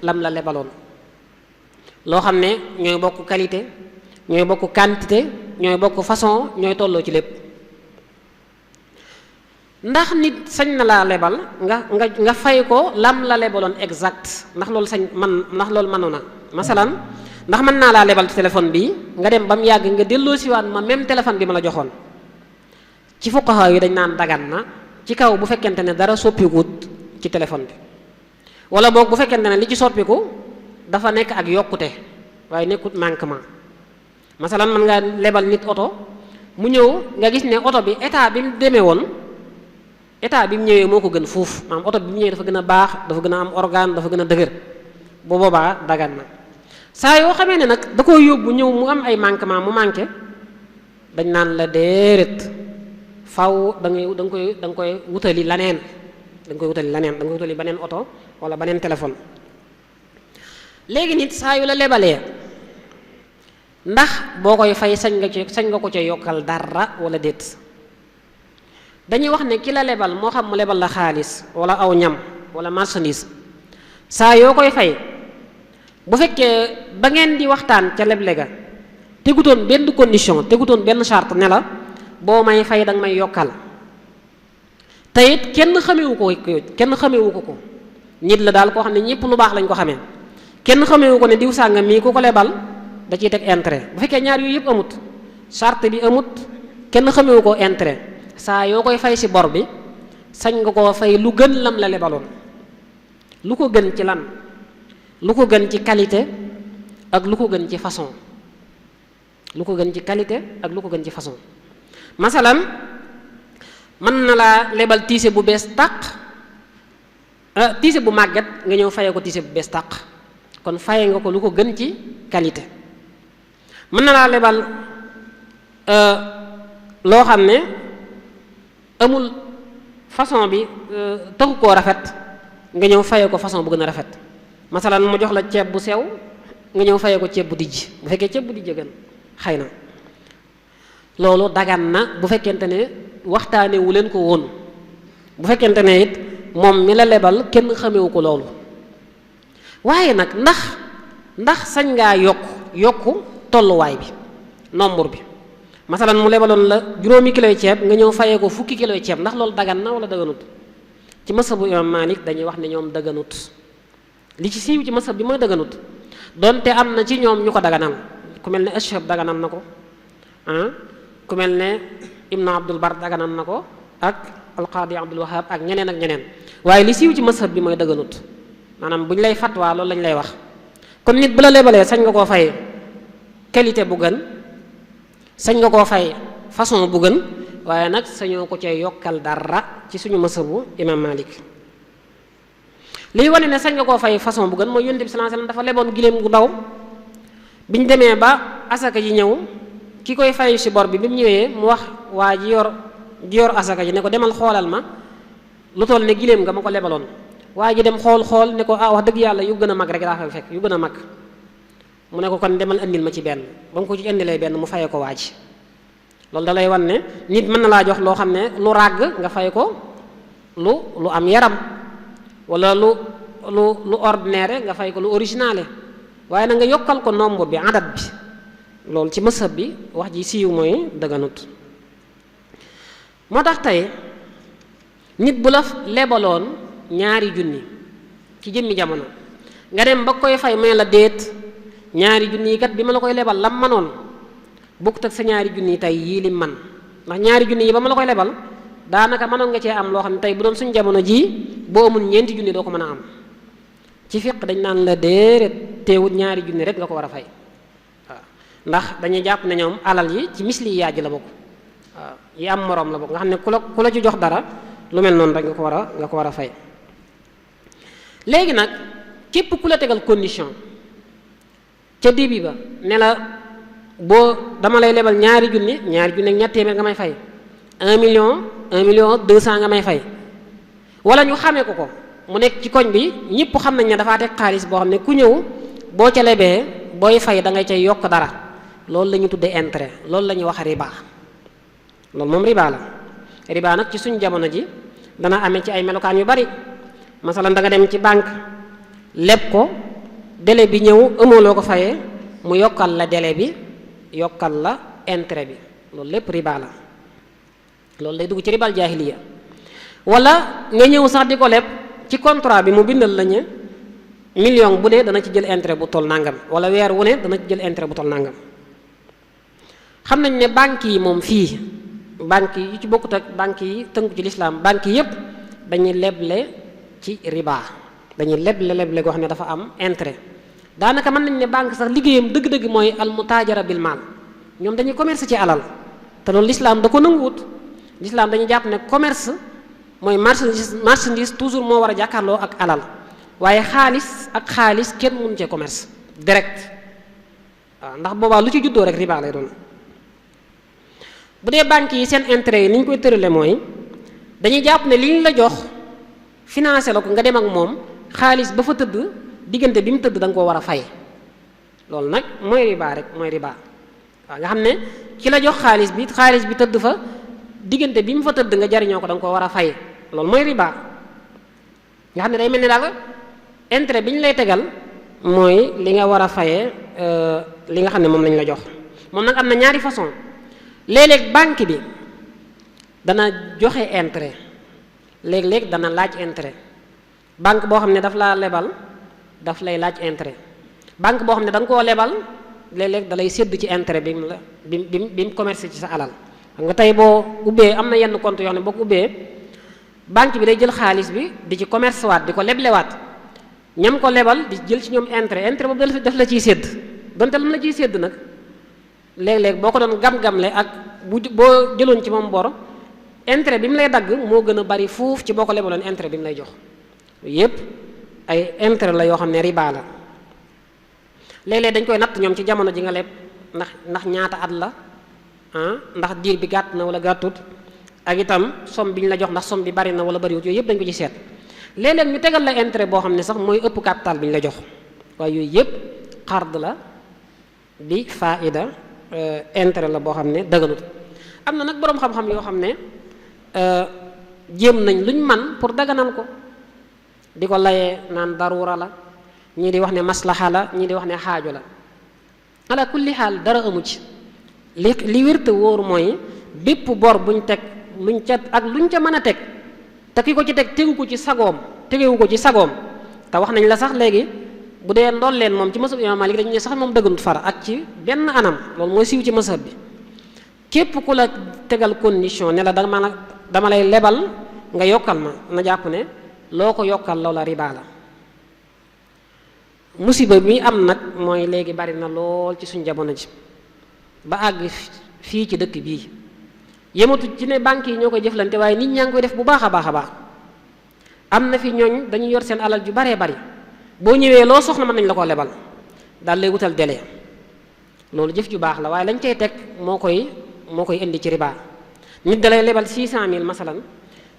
lam la lebaloon loo xam ne ñooy bokk qualité ñooy bokk quantité ñooy bokk façon ñooy tolloo ci lépp ndax nit sañ na laa lebal nga fay ko lam la lebaloon exact ndax loolu mënoon na masalan ndax mën naa laa lebal ci téléphone bi nga dem ba mu yàgg nga delloo siwaat ma même téléphone bi ma la joxoon ci fuqaha yi dañ naan dagan na ci kaw bu fekkente ne dara soppikuut ci téléphone bi wala boog bu fekkente ne li ci soppiku dafa nekk ak yokkute waaye nekkut manquement masalan mën nga lebal nit oto mu ñëw nga gis ne oto bi état bi mu demee woon état bi mu ñëwee moo ko gën fuuf maanaam oto bi mu ñëwee dafa gën a baax dafa gën a am organe dafa gën a dëgër bu boobaa dagan na saa yoo xamee ne nag da koo yóbbu ñëw mu am ay manquement mu manqué dañ naan la déedéet faw da nga koy wutali laneen da nga koy wutali beneen oto wala beneen téléphone léegi nit saa yu la lebalee ndax boo koy fay sañ nga ko ca yokkal dara wala déet. dañuy wax ne ki la lebal moo xam mu lebal la xaalis wala aw ñam wala marchandise saa yoo koy fay bu fekkee ba ngeen di waxtaan ca leble ga tegutoon benn condition tegutoon benn charte ne la boo may fay danga may yokkal te it kenn xamewu ko nit la daal koo xam ne ñëpp lu baax lañ ko xamee kenn xamewu ko ne diw sàngam mii ku ko lebal da ciy teg intérêt bu fekkee ñaar yooyu yëpp amut charte bi amut kenn xamewu ko intérêt saa yoo koy fay ci bor bi sañ nga koo fay lu gën lam la lebaloon lu ko gën ci lan lu ko gën ci qualité ak lu ko gën ci façon lu ko gën ci qualité ak lu ko gën ci façon masalan mën na laa lebal tiise bu bees tàq tiise bu màgget nga ñëw faye ko tiise bu bees tàq kon faye nga ko lu ko gën ci qualité. mën na laa lebal loo xam ne amul façon bi taxu koo rafet nga ñëw faye ko façon bu gën a rafet masalan mu jox la ceeb bu sew nga ñëw faye ko ceeb bu dijj bu fekkee ceeb bu dijj gën xëy na loolu dagan na bu fekkente ne waxtaane wu leen ko woon bu fekkente ne it moom mi la lebal kenn xamewu ko loolu waaye nag ndax sañ ngaa yokku tolluwaay bi nombre bi masalan mu lebaloon la juróomi kiloy ceeb nga ñëw fayee ko fukki kiloy ceeb ndax loolu dagan na wala daganut ci mashabu imam Malik dañuy wax ne ñoom daganut li ci siiw ci mashab bi mooy daganut donte am na ci ñoom ñu ko daganal ku mel ne Ashhab daganal na ko ku mel ne Ibnu Abdul Bar daganal na ko ak Alqaadi Abdul Wahab ak ñeneen waaye li siiw ci mashab bi mooy daganut maanaam bu ñu lay fatwa loolu lañ lay wax kon nit bu la lebalee sañ nga koo fay qualité bu gën sañ nga koo fay façon bu gën waaye nag sañoo ko cay yokkal dara ci suñu masabu imam Malik liy wane ne sañ nga koo fay façon bu gën mooy Yonent bi sallallahu alayhi wasallam dafa leboon giléem gu ndaw biñ demee ba asaka ji ñëw ki koy fay ci bor bi mu ñëwee mu wax waa ji yor asaka ji ne ko demal xoolal ma lu toll ne giléem nga ma ko lebaloon waa ji dem xool ne ko wax dëgg yàlla yu gën a mag rek daa fay fekk yu gën a mag mu ne ko kon demal indil ma ci benn ba mu ko ci indilee benn mu fayee ko waa ji loolu da lay wan ne nit mën na laa jox loo xam ne lu ràgg nga fay ko lu am yaram wala lu ordinaire nga fay ko lu originale waaye na nga yokkal ko nombre bi adat bi loolu ci mësab bi wax ji siiw mooy dëgganut moo tax tey nit bu la lebaloon 2 junni ci jëmmi jamono nga dem ba koy fay may la déet 2 junni yi kat bi ma la koy lebal lam manoon bokkut ak sa 2 junni yi tey yii lim man ndax 2 junni yi ba ma la koy lebal daanaka mënoon nga cee am loo xam ne tey bu doon suñu jamono jii boo amul 4 junni doo ko mën a am ci fiq dañ naan la déedéet teewut 2 junni rek nga ko war a fay waaw ndax dañuy jàpp ne ñoom alal yi ci misli yi yaaj la bokk waaw yi am moroom la bokk nga xam ne ku la ci jox dara lu mel noonu rek nga ko war a fay léegi nag képp ku la tegal condition ca début ba ne la dama lay lebal 2 junni ak ñett téeméer nga may fay 1 million 200 nga may fay wala ñu xamee ko mu nekk ci koñ bi ñëpp xam nañ ne dafaa teg xaalis boo xam ne ku ñëw boo ca lebee booy fay da ngay cay yokk dara loolu la ñu tuddee intérêt loolu la ñuy wax riba loolu moom riba la riba nag ci suñu jamono ji dana amee ci ay melokaan yu bari masalan da nga dem ci banque leb ko délai bi ñëw amoo loo ko fayee mu yokkal la délai bi yokkal la intérêt bi loolu lépp riba la loolu day dugg ci ribal jaahiliya wala nga ñëw sax di ko leb ci contrat bi mu bindal la ñu million bu ne dana ci jël intérêt bu toll nangam wala weer wu ne dana ci jël intérêt bu toll nangam xam nañ ne banques yi moom fii banques yi yu ci bokkut ak banques yi tënku ci lislaam banques yi yépp dañuy leble ci riba dañuy leble goo xam ne dafa am intérêt daanaka mën nañ ne banque sax liggéeyam dëgg-dëgg mooy al mutaajara bil maal ñoom dañuy commerce ci alal te loolu lislaam da ko nanguwut lislaam dañuy jàpp ne commerce mooy marchandise toujours moo war a jàkkaarloo ak alal waaye xaalis kenn mënu cee commerce direct waaw ndax boobaa lu ci juddoo rek riba lay doon bu dee banques yi seen intérêt yi ni ñu koy tërale mooy dañuy jàpp ne li ñu la jox financé la ko nga dem ak moom xaalis ba fa tëdd diggante bi mu tëdd da nga koo war a fay loolu nag mooy riba rek mooy riba waaw nga xam ne ki la jox xaalis bi tëdd fa diggante bi mu fa tëdd nga jariñoo ko da nga ko war a fay loolu mooy riba nga xam ne day mel ni daal intérêt bi ñu lay tegal mooy li nga war a fayee li nga xam ne moom lañ la jox moom nag am na ñaari façon léeg-léeg banque bi dana joxe intérêt léeg-léeg dana laaj intérêt banque boo xam ne daf laa lebal daf lay laaj intérêt banque boo xam ne da nga koo lebal léeg-léeg da lay sédd ci intérêt bi mu commerce ci sa alal xam nga tey boo ubbee am na yenn compte yoo xam ne boo ko ubbee banque bi day jël xaalis bi di ci commerce waat di ko leblewaat ñam ko lebal di jël ci ñoom intérêt boobu daf la ciy sédd donte lam la ciy sédd nag léeg-léeg boo ko doon gam-gamle ak boo jëloon ci moom bor intérêt bi mu lay dagg moo gën a bari fuuf ci boo ko lebaloon intérêt bi mu lay jox yépp ay intérêt la yoo xam ne riba la léeg-léeg dañ koy natt ñoom ci jamono ji nga leb ndax ñaata at la ndax diir bi gàtt na wala gàttut ak itam somme bi ñu la jox ndax somme bi bari na wala bariwut yooyu yëpp dañ ko ci seet léeg-léeg ñu tegal la intérêt boo xam ne sax mooy ëpp capital bi ñu la jox waaye yooyu yëpp xard la di faida intérêt la boo xam ne dëgganut am na nag boroom xam-xam yoo xam ne jéem nañ luñ man pour daganal ko di ko layee naan darura la ñii di wax ne maslaha la ñii di wax ne xaajo la ala kulli xaal dara amu ci li wérte wóor mooy bépp bor buñ teg luñ ca mën a teg te ki ko ci teg tegewu ko ci sagoom te wax nañ la sax léegi bu dee ndool leen moom ci masab imam Malik dañu ne sax moom dëgganut fara ak ci benn anam loolu mooy siiw ci masab bi képp ku la tegal condition ne la dama lay lebal nga yokkal ma na jàpp ne loo ko yokkal loola riba la musiba bi am nag mooy léegi bari na lool ci suñ jamono ji ba àgg fii ci dëkk bii yematu ci ne banques yi ñoo koy jëflante waaye nit ñaa ngi koy def bu baax a baax a baax am na fi ñooñ dañuy yor seen alal ju baree bari boo ñëwee loo soxla mën nañ la ko lebal daal lay wutal délai loolu jëf ju baax la waaye lañ cay teg moo koy indi ci riba nit da lay lebal 600000 masalan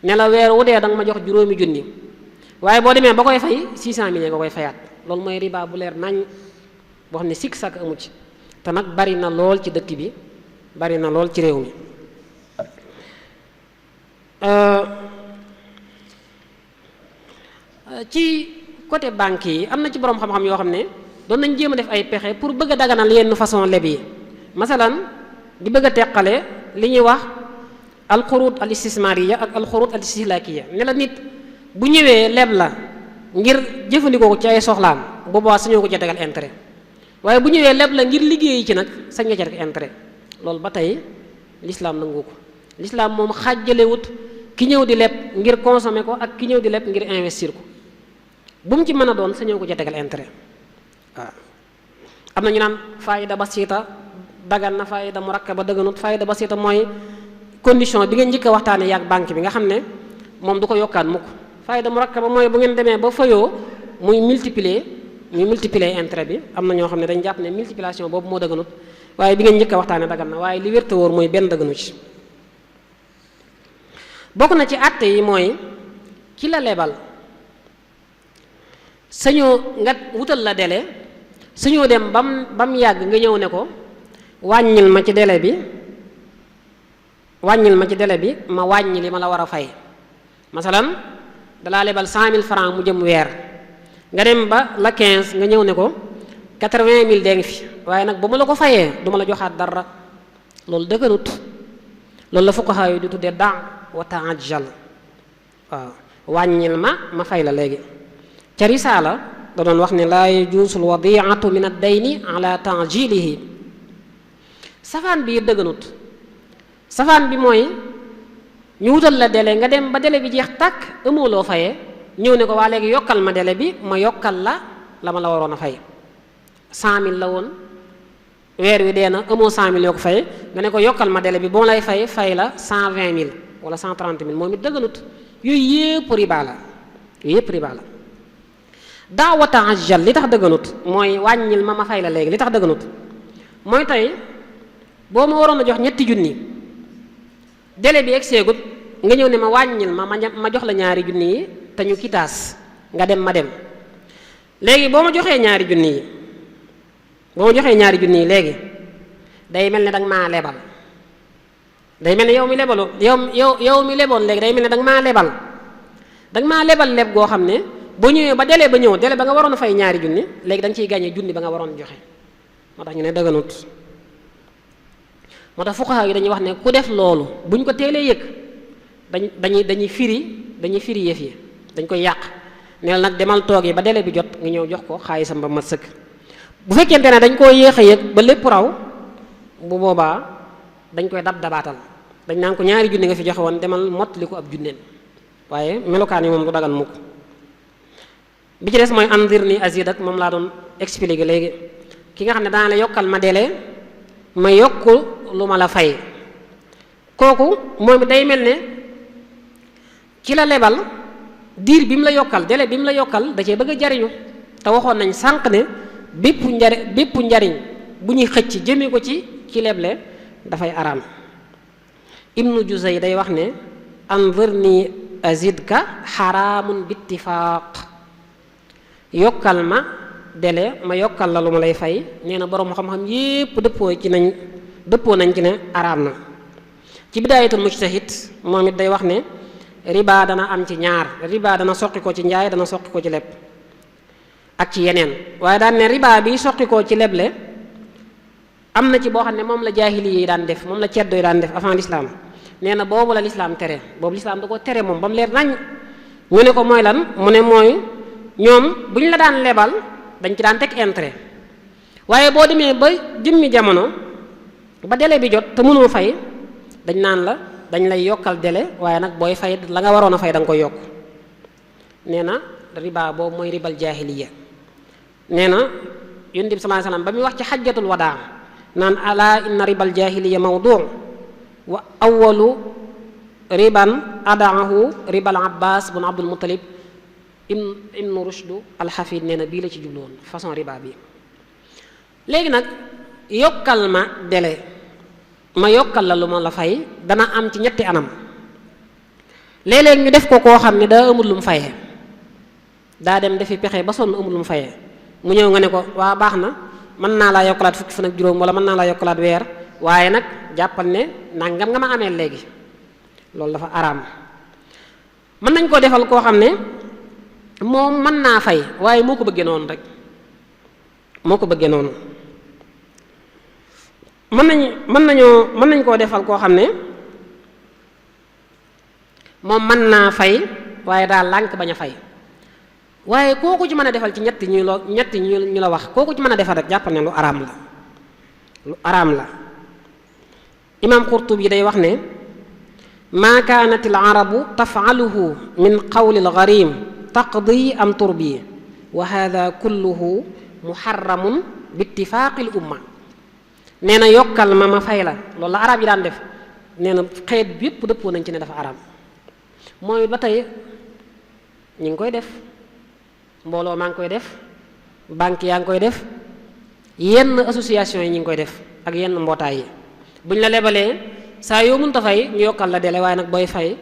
ne la weer wu dee da nga ma jox juróomi junni waaye boo demee ba koy fay 600000 nga koy fayaat loolu mooy riba bu leer nañ boo xam ne sikk sàkk amu ci te nag bari na lool ci dëkk bi bari na lool ci réew mi ci côté banque yi am na ci boroom xam-xam yoo xam ne doon nañ jéem a def ay pexe pour bëgg a daganal yenn façon leb yi masalan di bëgg a teqale li ñuy wax alxurut al istismariya ak alxurut al istihlakiya ne la nit bu ñëwee leb la ngir jëfandikoo ko ci ay soxlaam boobaa sañoo ko ca tegal intérêt waaye bu ñëwee leb la ngir liggéeyi ci nag sañ nga ca teg intérêt loolu ba tey l'islam nangu ko l'islam moom xàjjalewut ki ñëw di leb ngir consommer ko ak ki ñëw di leb ngir investir ko bu mu ci mën a doon sañoo ko ca tegal intérêt waaw am na ñu naan faayida basita dagan na faayida murakkaba dëgganut faayida basita mooy condition bi nga njëkk a waxtaane yaag banque bi nga xam ne moom du ko yokkaat mukk faayida murakkaba mooy bu ngeen demee ba fayoo muy multiplier intérêt bi am na ñoo xam ne dañ jàpp ne multiplication boobu moo dëgganut waaye bi ngeen njëkk a waxtaane dagan na waaye li wérte wóor mooy benn dëgganu ci bokk na ci àtte yi mooy ki la lebal sañoo nga wutal la délai sañoo dem bam yàgg nga ñëw ne ko wàññil ma ci délai bi ma wàññi li ma la war a fay masalan dalaa lebal 100000 francs mu jëm weer nga dem ba la 15 nga ñëw ne ko 80000 dee ngi fi waaye nag ba ma la ko fayee du ma la joxaat dara loolu dëgganut loolu la fuqaha yi di tuddee da wa ta'ajjal waaw wàññil ma fay la léegi ca risaala da doon wax ne laa yajuusul wadiatu min ad-dayni ala ta'jilihi safaan bi dëgganut safaan bi mooy ñu wutal la délai nga dem ba délai bi jeex tàkk amoo loo fayee ñëw ne ko waa léegi yokkal ma délai bi ma yokkal la ma la waroon a fay 100000 la woon weer wi dee na amoo 100000 yoo ko fay nga ne ko yokkal ma délai bi boo lay fay la 120000 wala 130000 moom it dëgganut yooyu yëpp riba la daawa ta'ajjal li tax dëgganut mooy wàññil ma fay la léegi li tax dëgganut mooy tey boo ma waroon a jox 3 junni délai bi egseegut nga ñëw ne ma wàññil ma jox la 2 junni yi te ñu kitaas nga dem ma dem léegi boo ma joxee 2 junni yi léegi day mel ne danga maa lebal day mel ne yow mi lebalu yow mi leboon léegi day mel ne danga maa lebal leb goo xam ne boo ñëwee ba délai ba ñëw délai ba nga waroon a fay ñaari junni léegi da nga ciy gàññee junni ba nga waroon joxe moo tax ñu ne dëgganut. moo tax fuqaha yi dañuy wax ne ku def loolu buñ ko teelee yëg dañuy firi yëf yi dañ koy yàq neel nag demal toog yi ba délai bi jot nga ñëw jox ko xaalisam ba mat sëkk. bu fekkente ne dañ koo yéex a yëg ba lépp raw bu boobaa dañ koy dabaatal dañ naan ko ñaari junni nga fi joxe woon demal mottali ko ab junneen waaye melokaan yi moom du dagan mukk. bi ci des mooy andir ni azidak moom laa doon expliquer léegi ki nga xam ne dana la yokkal ma délai ma yokk lu ma la fay kooku moom day mel ne ci la lebal diir bi mu la yokkal délai bi mu la yokkal da cee bëgg a jariñu te waxoon nañ sànq ne bépp njariñ bu ñuy xëcc jëmee ko ci leble dafay araam. Ibnu Juzay day wax ne anzirni azidka xaraamun bittifaaq yokkal ma délai ma yokkal la lu ma lay fay nee na boroom xam-xam yépp dëppoo nañ ci ne araam na. ci bidaayatul mujtahid moom it day wax ne riba dana am ci ñaar riba dana soqi ko ci njaay dana soqi ko ci leb ak ci yeneen waaye daan ne riba bi soqi ko ci leble am na ci boo xam ne moom la jaahili yi daan def moom la ceddo yi daan def avant l'islam nee na boobu la l'islam tere boobu l'islam da ko tere moom ba mu leer nañ ñu ne ko mooy lan mu ne mooy ñoom bu ñu la daan lebal dañ ci daan teg intérêt waaye boo demee ba jëmmi jamono ba délai bi jot te mënoo fay dañ lay yokkal délai waaye nag booy fay la nga waroon a fay da nga koy yokk nee na riba boobu mooy ribal jaahiliya nee na yonent bi sallallahu alayhi wasallam ba muy wax ci xajjatul wadaa naan ala inna ribal jaahiliya mawdu' wa awwalu riban adaahu ribal abbas bun abdul muttalib ibnu rushdu alxafid nee na bii la ci jubloon façon riba bi léegi nag yokkal ma délai ma yokkal la lu ma la fay dana am ci ñetti anam léeg-léeg ñu def ko koo xam ne daa amul lu mu fayee daa dem defi pexe ba sonn amul lu mu fayee mu ñëw nga ne ko waa baax na mën naa laa yokkalaat fukki fan ak juróom wala mën naa laa yokkalaat weer waaye nag jàppal ne nangam nga ma amee léegi loolu dafa araam. mën nañ koo defal koo xam ne moom mën naa fay waaye moo ko bëggee noonu rek moo ko bëggee noonu mën nañ koo defal koo xam ne moom mën naa fay waaye daal lànk bañ a fay waaye kooku ci mën a defal ci ñetti ñu la wax kooku ci mën a defal rek jàppal ne lu araam la imaam Qurtubi day wax ne maa kaanat al arabu tafaaluhu min qawli al gharim taqdi am turbi wa hada kulluhu muharramun bi ittifaaqi al umma nee na yokkal ma fay la loolu la arab yi daan def nee na xeet bi yépp dëppoo nañ ci ne dafa araam mooy ba tey ñi ngi koy def mbooloo maa ngi koy def banque yaa ngi koy def yenn association yi ñi ngi koy def ak yenn mbootaay yi buñ la lebalee saa yoo mënta fay ñu yokkal la délai waaye nag booy fay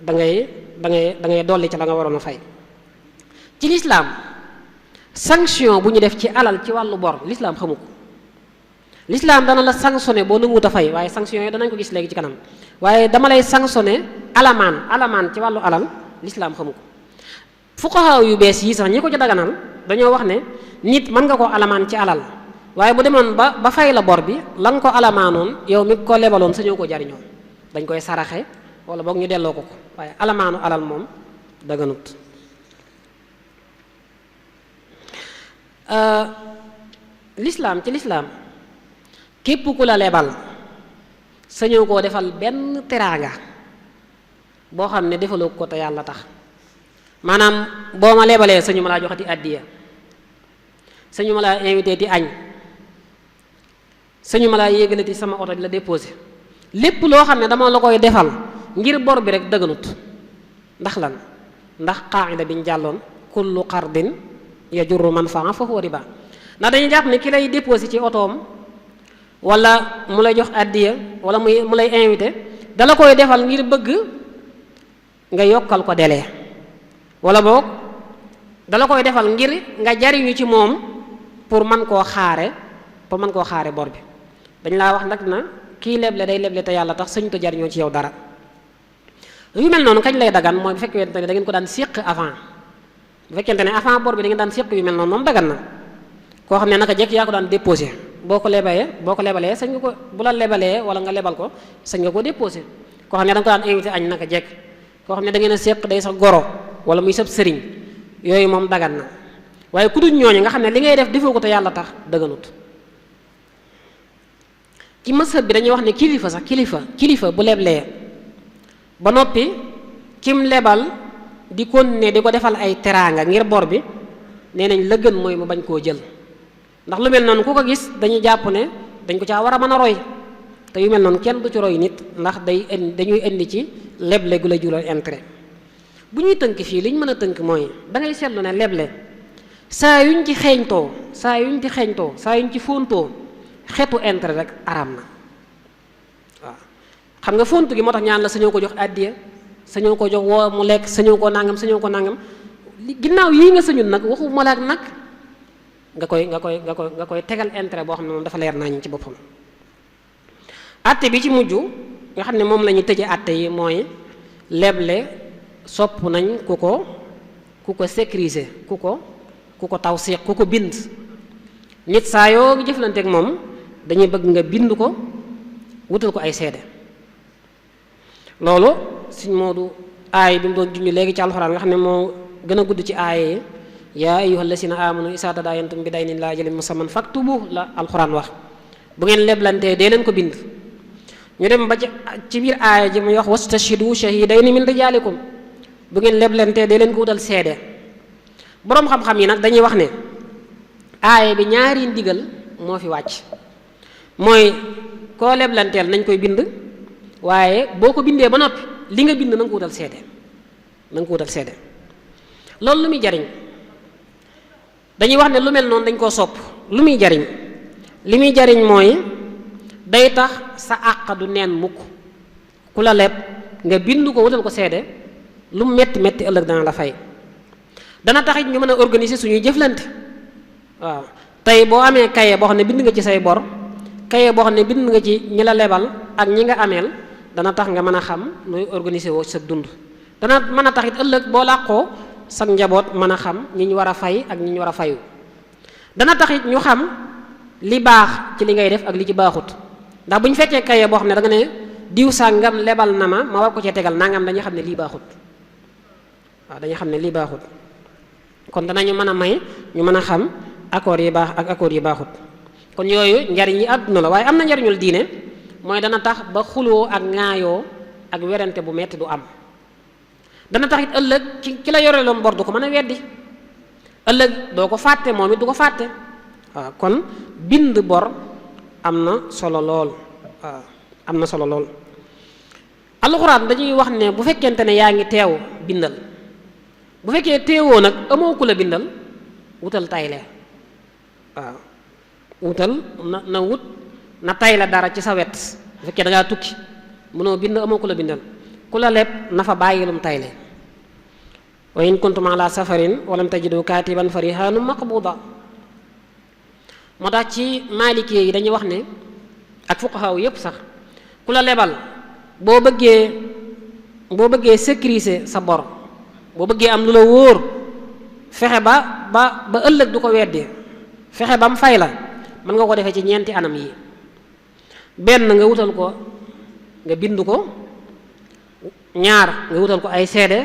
da ngay dolli ca la nga waroon a fay. ci lislaam sanction bu ñu def ci alal ci wàllu bor lislaam xamu ko lislaam dana la sanctionné boo nanguwut a fay waaye sanction yooyu danañ ko gis léegi ci kanam waaye dama lay sanctionné alamaan ci wàllu alal lislaam xamu ko. fuqaha yu bees yi sax ñi ko ci daganal dañoo wax ne nit mën nga koo alamaan ci alal waaye bu demoon ba fay la bor bi la nga ko alamaanoon yow mi ko lebaloon sañoo ko jariñoo dañ koy saraxe wala boog ñu delloo ko waaye alamaanu alal moom daganut. ci lislaam képp ku la lebal sañoo koo defal benn teraanga boo xam ne defaloo ko te yàlla tax maanaam boo ma lebalee sañu ma laa joxati àddiya sañu ma laa invité ti añ sañu ma laa yéegalati sama oto di la déposé lépp loo xam ne dama la koy defal ngir bor bi rek dëgganut ndax lan ndax qaa'ida biñ jàlloon kullu qardin yajurru manfaa fa huwa riba ndax dañuy jàpp ne ki lay déposé ci otoom wala mu lay jox àddiya wala mu lay invité dala koy defal ngir bëgg nga yokkal ko délai wala boog dala koy defal ngir nga jariñu ci moom pour mën koo xaare bor bi dañ laa wax nag na kii leble day leble te yàlla tax sëñ to jariñoo ci yow dara. yu mel noonu kañ lay dagan mooy bu fekkente ne da ngeen ko daan séq avant bu fekkente ne avant bor bi da ngeen daan séq yu mel noonu moom dagan na koo xam ne naka jekk yaa ko daan déposé boo ko lebalee sañ nga ko bu la lebalee wala nga lebal ko sañ nga ko déposé koo xam ne da nga ko daan invité añ naka jekk koo xam ne da ngeen a séq day sa goro wala muy sab sëriñ yooyu moom dagan na waaye ku dul ñooñu nga xam ne li ngay def defoo ko te yàlla tax dëgganut. ci mazhab bi dañuy wax ne kilifa bu leblee ba noppi kim lebal di continuer di ko defal ay teraanga ngir bor bi nee nañ la gën mooy mu bañ koo jël ndax lu mel noonu ku ko gis dañuy jàpp ne dañ ko caa war a mën a roy te yu mel noonu kenn du ci roy nit ndax dañuy indi ci leble gu la jural intérêt. bu ñuy tënk fii li ñu mën a tënk mooy da ngay seetlu ne leble saa yuñ ci xeeñtoo saa yuñ ci fóontoo xeetu intérêt rek araam na waaw. xam nga fontu gi moo tax ñaan la sañoo ko jox àddiya sañoo ko jox woo mu lekk sañoo ko nangam ginnaaw yii nga sañul nag waxu malaak nag nga koy tegal intérêt boo xam ne moom dafa leer nañ ci boppam. àtte bi ci mujj nga xam ne moom la ñuy tëje àtte yi mooy leble sopp nañ ku ko sécuriser ku ko tawsiq ku ko bind nit saa yoo jëflanteeg moom dañuy bëgg nga bind ko wutal ko ay seede. loolu Sëñ Moodu aay bi mu doon junj léegi ci alxuraan nga xam ne moo gën a gudd ci aay yi yaa ayyuhal lazina amanu izaa tadaayantum bi daynin ilaa ajalin musamman faktubuuhu la alxuraan wax bu ngeen leblantee dee leen ko bind. ñu dem ba ci biir aaya ji muy wax wastashhidu shahidayni min rijaalikum bu ngeen leblantee dee leen ko wutal seede. boroom xam-xam yi nag dañuy wax ne aaya bi ñaari ndigal moo fi wàcc mooy koo leblanteel nañ koy bind waaye boo ko bindee ba noppi li nga bind na nga ko wutal seede loolu lu muy jariñ dañuy wax ne lu mel noonu dañ koo sopp lu muy jariñ li muy jariñ mooy day tax sa àq du neen mukk ku la leb nga bind ko wutal ko seede lu mu metti metti ëllëg dana la fay dana taxit ñu mën a organiser suñuy jëflante waaw. tey boo amee kaye boo xam ne bind nga ci say bor kaye boo xam ne bind nga ci ñi la lebal ak ñi nga ameel dana tax nga mën a xam nooy organiser woo sa dund dana mën a taxit ëllëg boo làqoo sa njaboot mën a xam ñi ñu war a fay ak ñi ñu war a fayu dana taxit ñu xam li baax ci li ngay def ak li ci baaxut ndax bu ñu fekkee kaye boo xam ne da nga ne diw sàngam lebal na ma war ko cee tegal nangam dañuy xam ne lii baaxut waaw dañuy xam ne lii baaxut kon danañu mën a may ñu mën a xam accords yi baax ak accords yi baaxut kon yooyu njariñ yi àdduna la waaye am na njariñul diine mooy dana tax ba xuloo ak ŋaayoo ak werante bu metti du am dana tax it ëllëg ki la yore loon bor du ko mën a weddi ëllëg doo ko fàtte moom it du ko fàtte waaw. kon bind bor am na solo lool waaw am na solo lool. alxuraan dañuy wax ne bu fekkente ne yaa ngi teew bindal bu fekkee teewoo nag amoo ku la bindal wutal tayle waaw wutal na tayle dara ci sa wet bu fekkee da ngaa tukki mënoo bind amoo ku la bindal ku la leb na fa bàyyilum tayle wa in kuntum ala safarin walam tajidu katiban fa rihanum maqbuda. moo tax ci maliki yi dañuy wax ne ak fuqaha yépp sax ku la lebal boo bëggee sécuriser sa bor boo bëggee am lu la wóor fexe ba ëllëg du ko weddi fexe ba mu fay la mën nga ko defee ci ñeenti anam yi. benn nga wutal ko nga bind ko, ñaar nga wutal ko ay seede,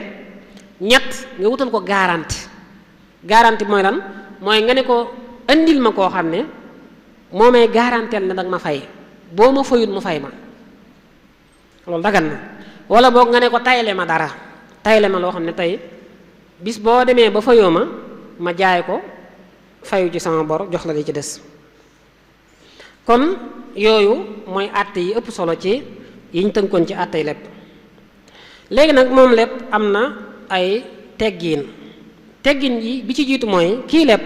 ñett nga wutal ko garanti mooy lan mooy nga ne ko andil ma koo xam ne moo may garanteel ne danga ma fay boo ma fayut mu fay ma loolu dagan na. wala boog nga ne ko tayle ma dara, tayle ma loo xam ne tey bis boo demee ba fayoo ma jaay ko fayu ci sama bor jox la li ci des. kon yooyu mooy àtte yi ëpp solo ci yiñ tënkoon ci àttey leb. léegi nag moom leb am na ay teggin yi bi ci jiitu mooy kii leb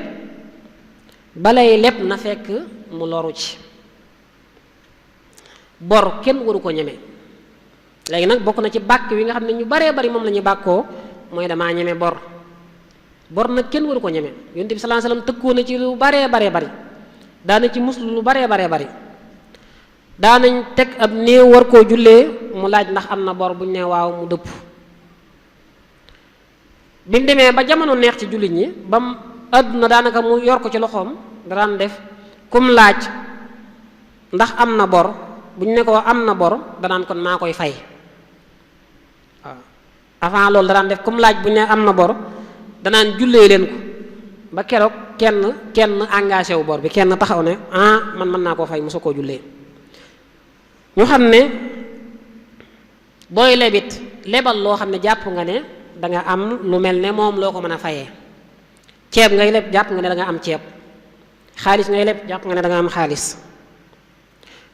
balay leb na fekk mu loru ci bor kenn waru ko ñeme. léegi nag bokk na ci bàkk wi nga xam ne ñu baree bari moom la ñuy bàkkoo mooy damaa ñeme bor nag kenn waru ko ñeme. Yonent bi sallallahu alayhi wasallam tëkkoo na ci lu baree bari daana ci muslu lu baree bari daanañ teg ab néew war koo jullee mu laaj ndax am na bor buñ ne waaw mu dëpp. bi mu demee ba jamono neex ci jullit ñi bam àdduna daanaka mu yor ko ci loxoom daan def kum laaj ndax am na bor buñ ne ko am na bor danaan kon maa koy fay waaw. avant loolu daan def kum laaj buñ ne am na bor danaan jullee leen ko ba keroog kenn engagé wu bor bi kenn taxaw ne man mën naa koo fay mosoo koo jullee. ñu xam ne booy lebit lebal loo xam ne jàpp nga ne danga am lu mel ne moom loo ko mën a fayee. ceeb ngay leb jàpp nga ne danga am ceeb, xaalis ngay leb jàpp nga ne danga am xaalis,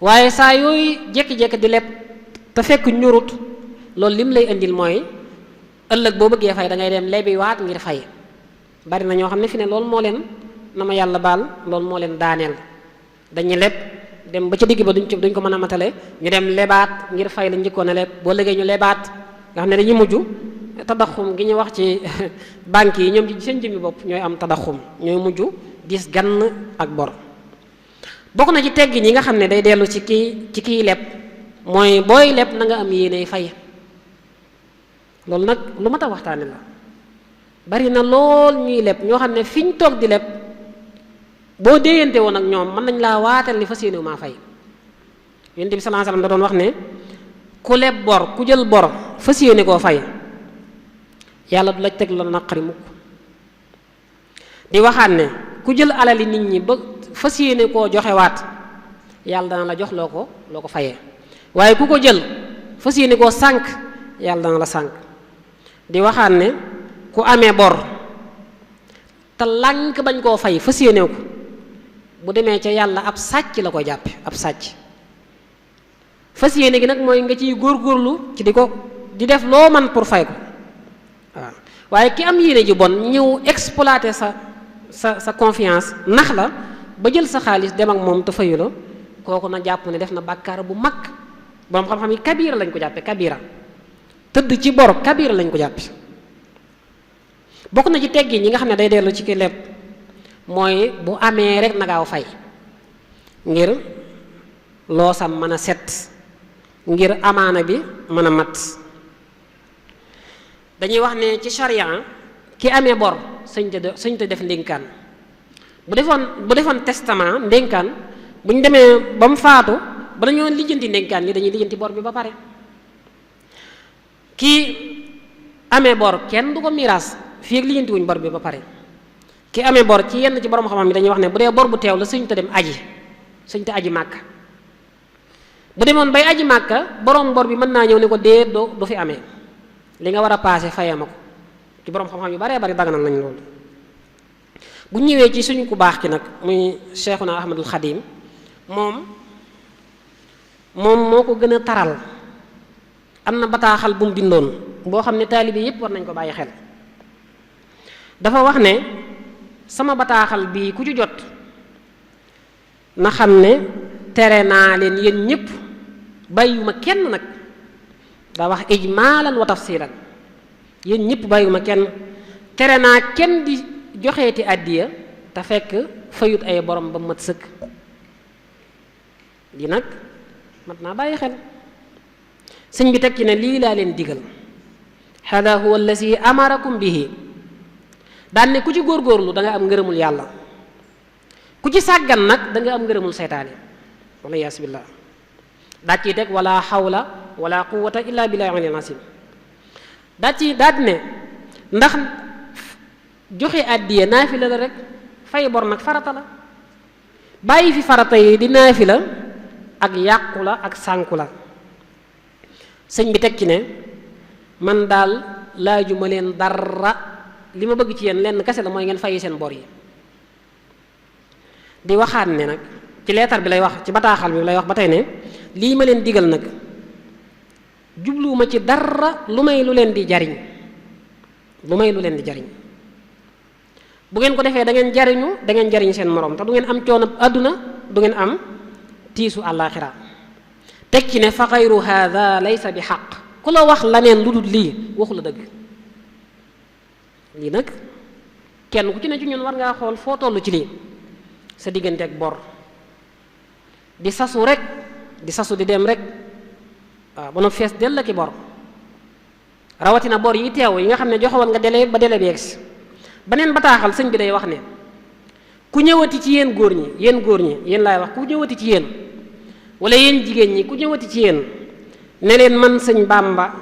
waaye saa yooyu jékki-jékki di leb te fekk ñurut loolu lim lay indil mooy ëllëg boo bëggee fay da ngay dem lebi waat ngir fay. bari na ñoo xam ne fi ne loolu moo leen na ma yàlla baal loolu moo leen daaneel. dañuy leb dem ba ca digg ba duñ ko mën a matale ñu dem lebaat ngir fay la njëkkoon a leb, boo léegi ñu lebaat nga xam ne dañuy mujj tadaxum gi ñu wax ci banques yi ñoom ci seen jëmmi bopp ñooy am tadaxum, ñooy mujj dis gann ak bor. bokk na ci teggin yi nga xam ne day dellu ci kiy leb mooy booy leb na nga am yéene fay. loolu nag lu mat a waxtaane la. bari na lool ñuy leb ñoo xam ne fiñ toog di leb boo déyante woon ak ñoom mën nañ laa waatal ni fas yéene maa fay. Yonent bi sallallahu alayhi wasallam da doon wax ne ku leb bor ku jël bor fas yéene koo fay yàlla du la teg la naqari mukk. di waxaat ne ku jël alali nit ñi ba fas yéene koo joxewaat yàlla dana la jox loo ko fayee, waaye ku ko jël fas yéene koo sànk yàlla dana la sànk. di waxaat ne ku amee bor te lànk bañ koo fay fas yéene ko bu demee ca yàlla ab sàcc la ko jàppe, ab sàcc. fas yéene gi nag mooy nga ciy góorgóorlu ci di def loo man pour fay ko waaw. waaye ki am yéene ji bon ñëw exploiter sa confiance nax la ba jël sa xaalis dem ak moom te fayu la, kooku na jàpp ne def na bàkkaar bu mag. borom xam-xam yi kabira lañ ko jàppe, kabira tëdd ci bor kabira lañ ko jàppe. bokk na ci teggin yi nga xam ne day dellu ci ki leb mooy bu amee rek na gaaw fay ngir loosam mën a set, ngir amaana bi mën a mat. dañuy wax ne ci charia ki amee bor sëñ te def ndénkaan. bu defoon testament ndénkaan bu ñu demee ba mu faatu ba dañoo lijjanti ndénkaan li dañuy lijjanti bor bi ba pare. kii amee bor kenn du ko miraas fii ak lijjanti wuñ bor bi ba pare. ki amee bor ci yenn ci borom xam-xam yi dañuy wax ne bu dee bor bu teew la sëñ te dem aji, sëñ te aji màkka. bu demoon bay aji màkka borom bor bi mën naa ñëw ne ko dee du fi amee, li nga war a paase fayee ma ko. ci borom xam-xam yu baree bari daganal nañ loolu. bu ñëwee ci suñu ku baax ki nag muy Cheikhuna Ahmadul Xadim moom moo ko gën a taral. am na bataaxal bu mu bindoon boo xam ne taalibe yépp war nañ ko bàyyi xel. dafa wax ne sama bataaxal bii ku ci jot na xam ne tere naa leen yéen ñépp bàyyiwuma kenn nag. daa wax ijmaalan wa tafsilan, yéen ñëpp bàyyiwuma kenn tere naa kenn di joxeeti àddiya te fekk fayut ay borom ba mat sëkk. lii nag mat naa bàyyi xel. sëñ bi teg ci ne lii laa leen digal hada huwa allazi amarakum bihi, daan ne ku ci góorgóorlu da nga am ngërëmul yàlla, ku ci sàggan nag da nga am ngërëmul seytaane wala yaas billah. daat ciy teg wala xawla wala quwwata illa billahi al-aliyyil azim. daat ne ndax joxe àddiya naafila la rek, fay bor nag farata la. bàyyi fi farata yi di naafila ak yàqu la ak sànku la. sëñ bi teg ci ne man daal laajuma leen dara, li ma bëgg ci yéen lenn kese la mooy ngeen fay seen bor yi. di waxaat ne nag ci leetar bi lay wax, ci bataaxal bi lay wax ba tey ne lii ma leen digal nag jubluwuma ci dara lu may lu leen di jariñ, lu may lu leen di jariñ. bu ngeen ko defee da ngeen jariñu, da ngeen jariñ seen moroom te du ngeen am coono àdduna, du ngeen am tiisu àllaaxira. teg ci ne fa xayru hada laysa bi xaq, ku la wax laneen lu dul lii waxu la dëgg. lii nag kenn ku ci ne ci ñun war ngaa xool foo toll ci lii sa diggante ak bor. di sasu rek di sasu di dem rek waaw ba no fees dell ki bor rawatina bor yi teew yi nga xam ne joxewoon nga délai ba délai bi yegsi beneen bataaxal sëñ bi day wax ne ku ñëwati ci yéen góor ñi yéen laay wax ku ñëwati ci yéen wala yéen jigéen ñi ku ñëwati ci yéen ne leen man sëñ Bàmba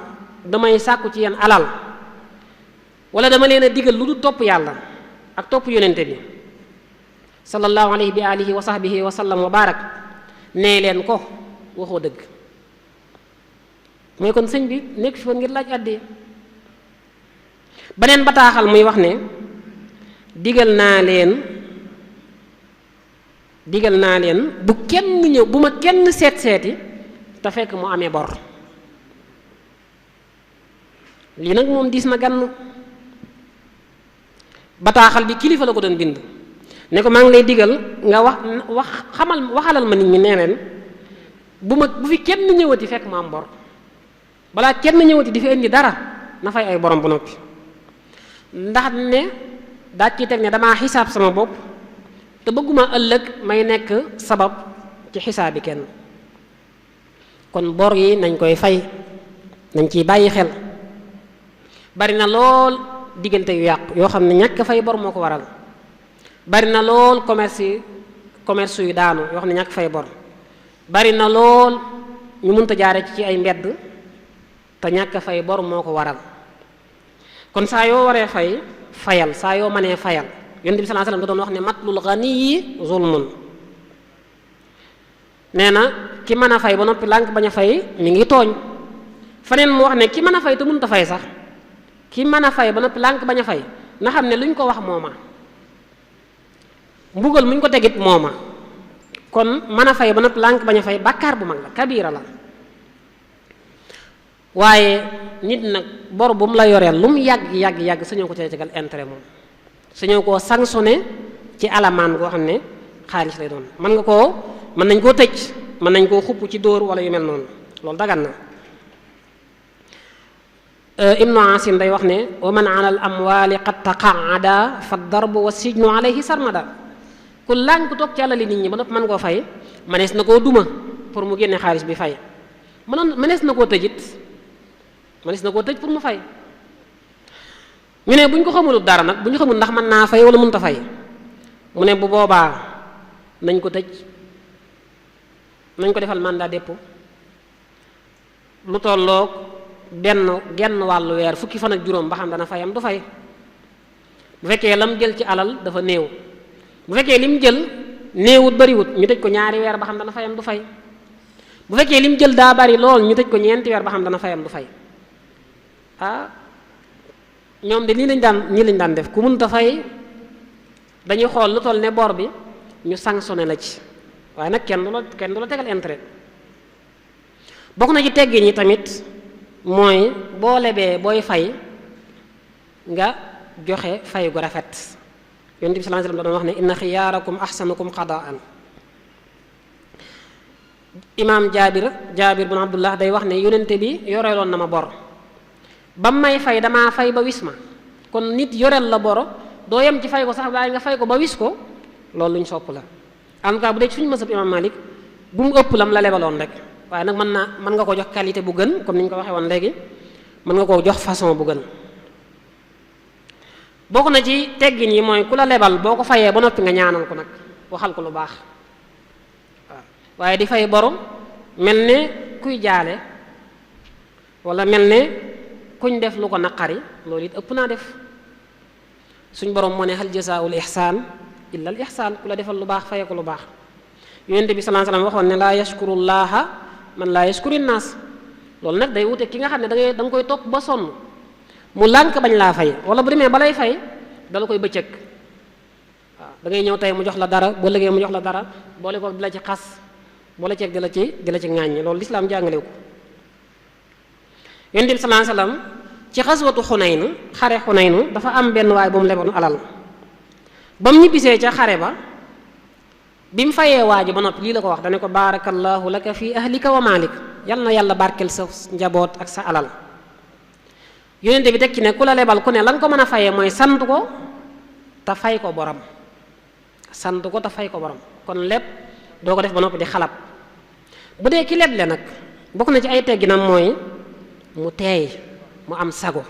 damay sàkku ci yéen alal wala dama leen a digal lu dul topp yàlla ak topp yonente bi sallallahu alayhi bi alihi wa sahbihi wa sallam wa barak nee leen ko waxoo dëgg mooy kon sëñ bi nekk fi woon ngir laaj àddee beneen bataaxal muy wax ne digal naa leen bu kenn ñëw bu ma kenn seeti te fekk mu amee bor lii nag moom diis na gann bataaxal bi kilifa la ko doon bind ne ko maa ngi lay digal nga waxalal ma nit ñi nee leen bu fi kenn ñëwati fekk mu am bor balaa kenn ñëwati di fi indi dara na fay ay borom bu noppi ndax ne daa ci teg ne damaa xisaab sama bopp te bëgguma ëllëg may nekk sabab ci xisaabi kenn kon bor yi nañ koy fay nañ ciy bàyyi xel bari na lool diggante yu yàqu yoo xam ne ñàkk fay bor moo ko waral bari na lool commerce yu daanu yoo xam ne ñàkk fay bor bari na lool ñu mënta jaare ci ay mbedd te ñàkk fay bor moo ko waral kon saa yoo waree fayal saa yoo mënee fayal yonent bi sallallahu alayhi wasallam da doon wax ne matlul ghaniyi zulmun nee na ki mën a fay ba noppi lànk bañ a fay mi ngi tooñ faneen mu wax ne ki mën a fay te mënut a fay sax ki mën a fay ba noppi lànk bañ a fay na xam ne lu ñu ko wax mooma mbugal muñ ko tegit mooma kon mën a fay ba noppi lànk bañ a fay bàkkaar bu mag la kabira la waaye nit nag bor bu mu la yoreel lu mu yàgg sañoo ko cee tegal intérêt moom sañoo koo sanctionné ci alamaan goo xam ne xaalis lay doon mën nañ koo tëj mën nañ koo xupp ci dóor wala yu mel noonu loolu dagan na ibnu asim day wax ne wa man ala al amwali qad taqaada fa darbu wa sijnu alayhi sarmada ku lànk toog ci àlali nit ñi ba noppi mën koo fay mënees na koo duma pour mu génne xaalis bi fay mënees na koo tëjit mënees na koo tëj pour mu fay ñu ne bu ñu ko xamul dara nag bu ñu xamul ndax mën naa fay wala mënut a fay mu ne bu boobaa nañ ko tëj nañ ko defal mandat dépôt lu tolloog genn wàllu weer fukki fan ak juróom ba xam dana fayam du fay bu fekkee lam jël ci alal dafa néew bu fekkee lim jël néewut bariwut ñu tëj ko ñaari weer ba xam dana fayam du fay bu fekkee lim jël daa bari lool ñu tëj ko ñeenti weer ba xam dana fayam du fay ñoom de nii lañ daan def ku mënta fay dañuy xool lu toll ne bor bi ñu sanctionné la ci waaye nag kenn du la tegal intérêt bokk na ci teggin ñi tamit mooy boo lebee booy fay nga joxe fay gu rafet yonent bi sallallahu alayhi wasallam doon wax ne inna xiyaarakum ahsanukum qadaan imaam jaabir bin abdullah day wax ne yonente bi yoreeloon na ma bor ba may fay damaa fay ba wis ma kon nit yoreel la boro doo yem ci fay ko sax waaye nga fay ko ba wis ko loolu luñ sopp la en tout cas bu dee ci suñu mësab imaam Malik bu mu ëpp lam la lebaloon rek waaye nag mën nga ko jox qualité bu gën comme ni ñu ko waxee woon léegi mën nga koo jox façon bu gën bokk na ci teggin yi mooy ku la lebal boo ko fayee ba noppi nga ñaanal ko nag waxal ko lu baax waaw waaye di fay borom mel ne kuy jaale wala mel ne kuñ def lu ko naqari loolu it ëpp naa def suñ borom moo ne hal jazaa'ul ihsaan illa al ihsaan ku la defal lu baax fayee ko lu baax yonent bi sallallahu alayhi wasallam waxoon ne laa yashkurullaaha man laa yashkurin naas loolu nag day wute ki nga xam ne da nga koy topp ba sonn mu lànk bañ laa fay wala bu demee ba lay fay dala koy bëccëg waaw da ngay ñëw tey mu jox la dara boo léegi mu jox la dara boole ko di la ci xas boole ceeg di la ci ŋàññi loolu lislaam jàngalewu ko yonent bi sallallahu alayhi wasallam ci xaswatu Xunayn xare Xunayn dafa am benn waay bu mu leboon alal ba mu ñibbisee ca xare ba bi mu fayee waa ji ba noppi lii la ko wax dane ko barakallahu laka fi ahlika wa malik yal na yàlla barkel sa njaboot ak sa alal yonente bi teg ci ne ku la lebal ku ne la nga ko mën a fayee mooy sant ko te fay ko borom sant ko te fay ko borom kon lépp doo ko def ba noppi di xalab bu dee ki leble nag bokk na ci ay tegginam mooy mu teey mu am sago.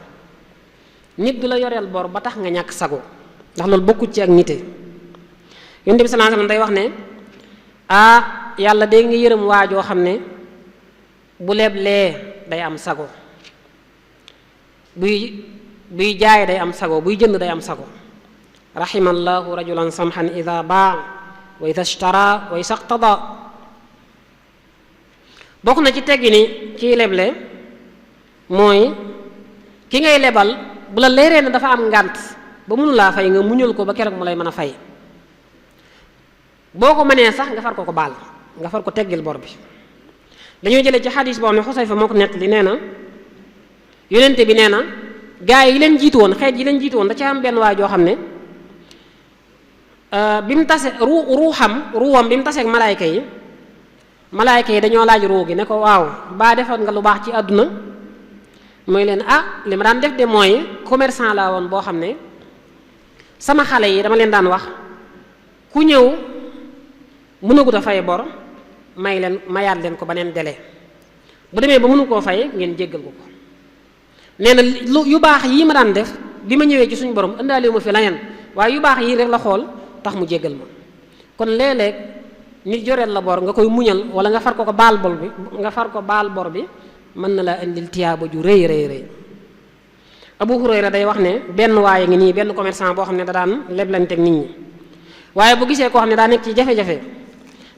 nit du la yoreel bor ba tax nga ñàkk sago ndax loolu bokkut ci ak nite. Yonent bi sallallahu alayhi wasallam day wax ne yàlla de nga yërëm waajoo xam ne bu leblee day am sago, buy jaay day am sago, buy jënd day am sago. rahimallahu rajulan samhan ida baa wa ida ishtara wa isaqtada. bokk na ci teggi ni kiy leble mooy ki ngay lebal bu la leeree ne dafa am ngànt ba mënu laa fay nga muñal ko ba keroog mu lay mën a fay. boo ko mënee sax nga far ko baal, nga far ko teggil bor bi. dañoo jëlee ci xadis boo xam ne Xusayfa moo ko nett li nee na yonente bi nee na gaa yi leen jiitu woon, xeet yi leen jiitu woon da ca am benn waay joo xam ne bi mu tase ruuwam bi mu taseeg malaayka yi dañoo laaj ruu gi ne ko waaw baa defoon nga lu baax ci àdduna mooy leen li ma daan def de mooy commerçant laa woon boo xam ne sama xale yi dama leen daan wax ku ñëw mënagut a fay bor mayaat leen ko beneen délai, bu demee ba mënu koo fay ngeen jéggal ko. nee na yu baax yii ma daan def bi ma ñëwee ci suñu borom ëndaale ma fi leneen, waaye yu baax yii rek la xool tax mu jéggal ma. kon léeg-léeg nit joreel la bor nga koy muñal wala nga far ko baal bor bi mën na laa indil tiyaaba ju rëy rëy rëy. Abu Hurayra day wax ne benn waaye ngi nii, benn commerçant boo xam ne da daan leblanteeg nit ñi, waaye bu gisee koo xam ne daa nekk ci jafe-jafe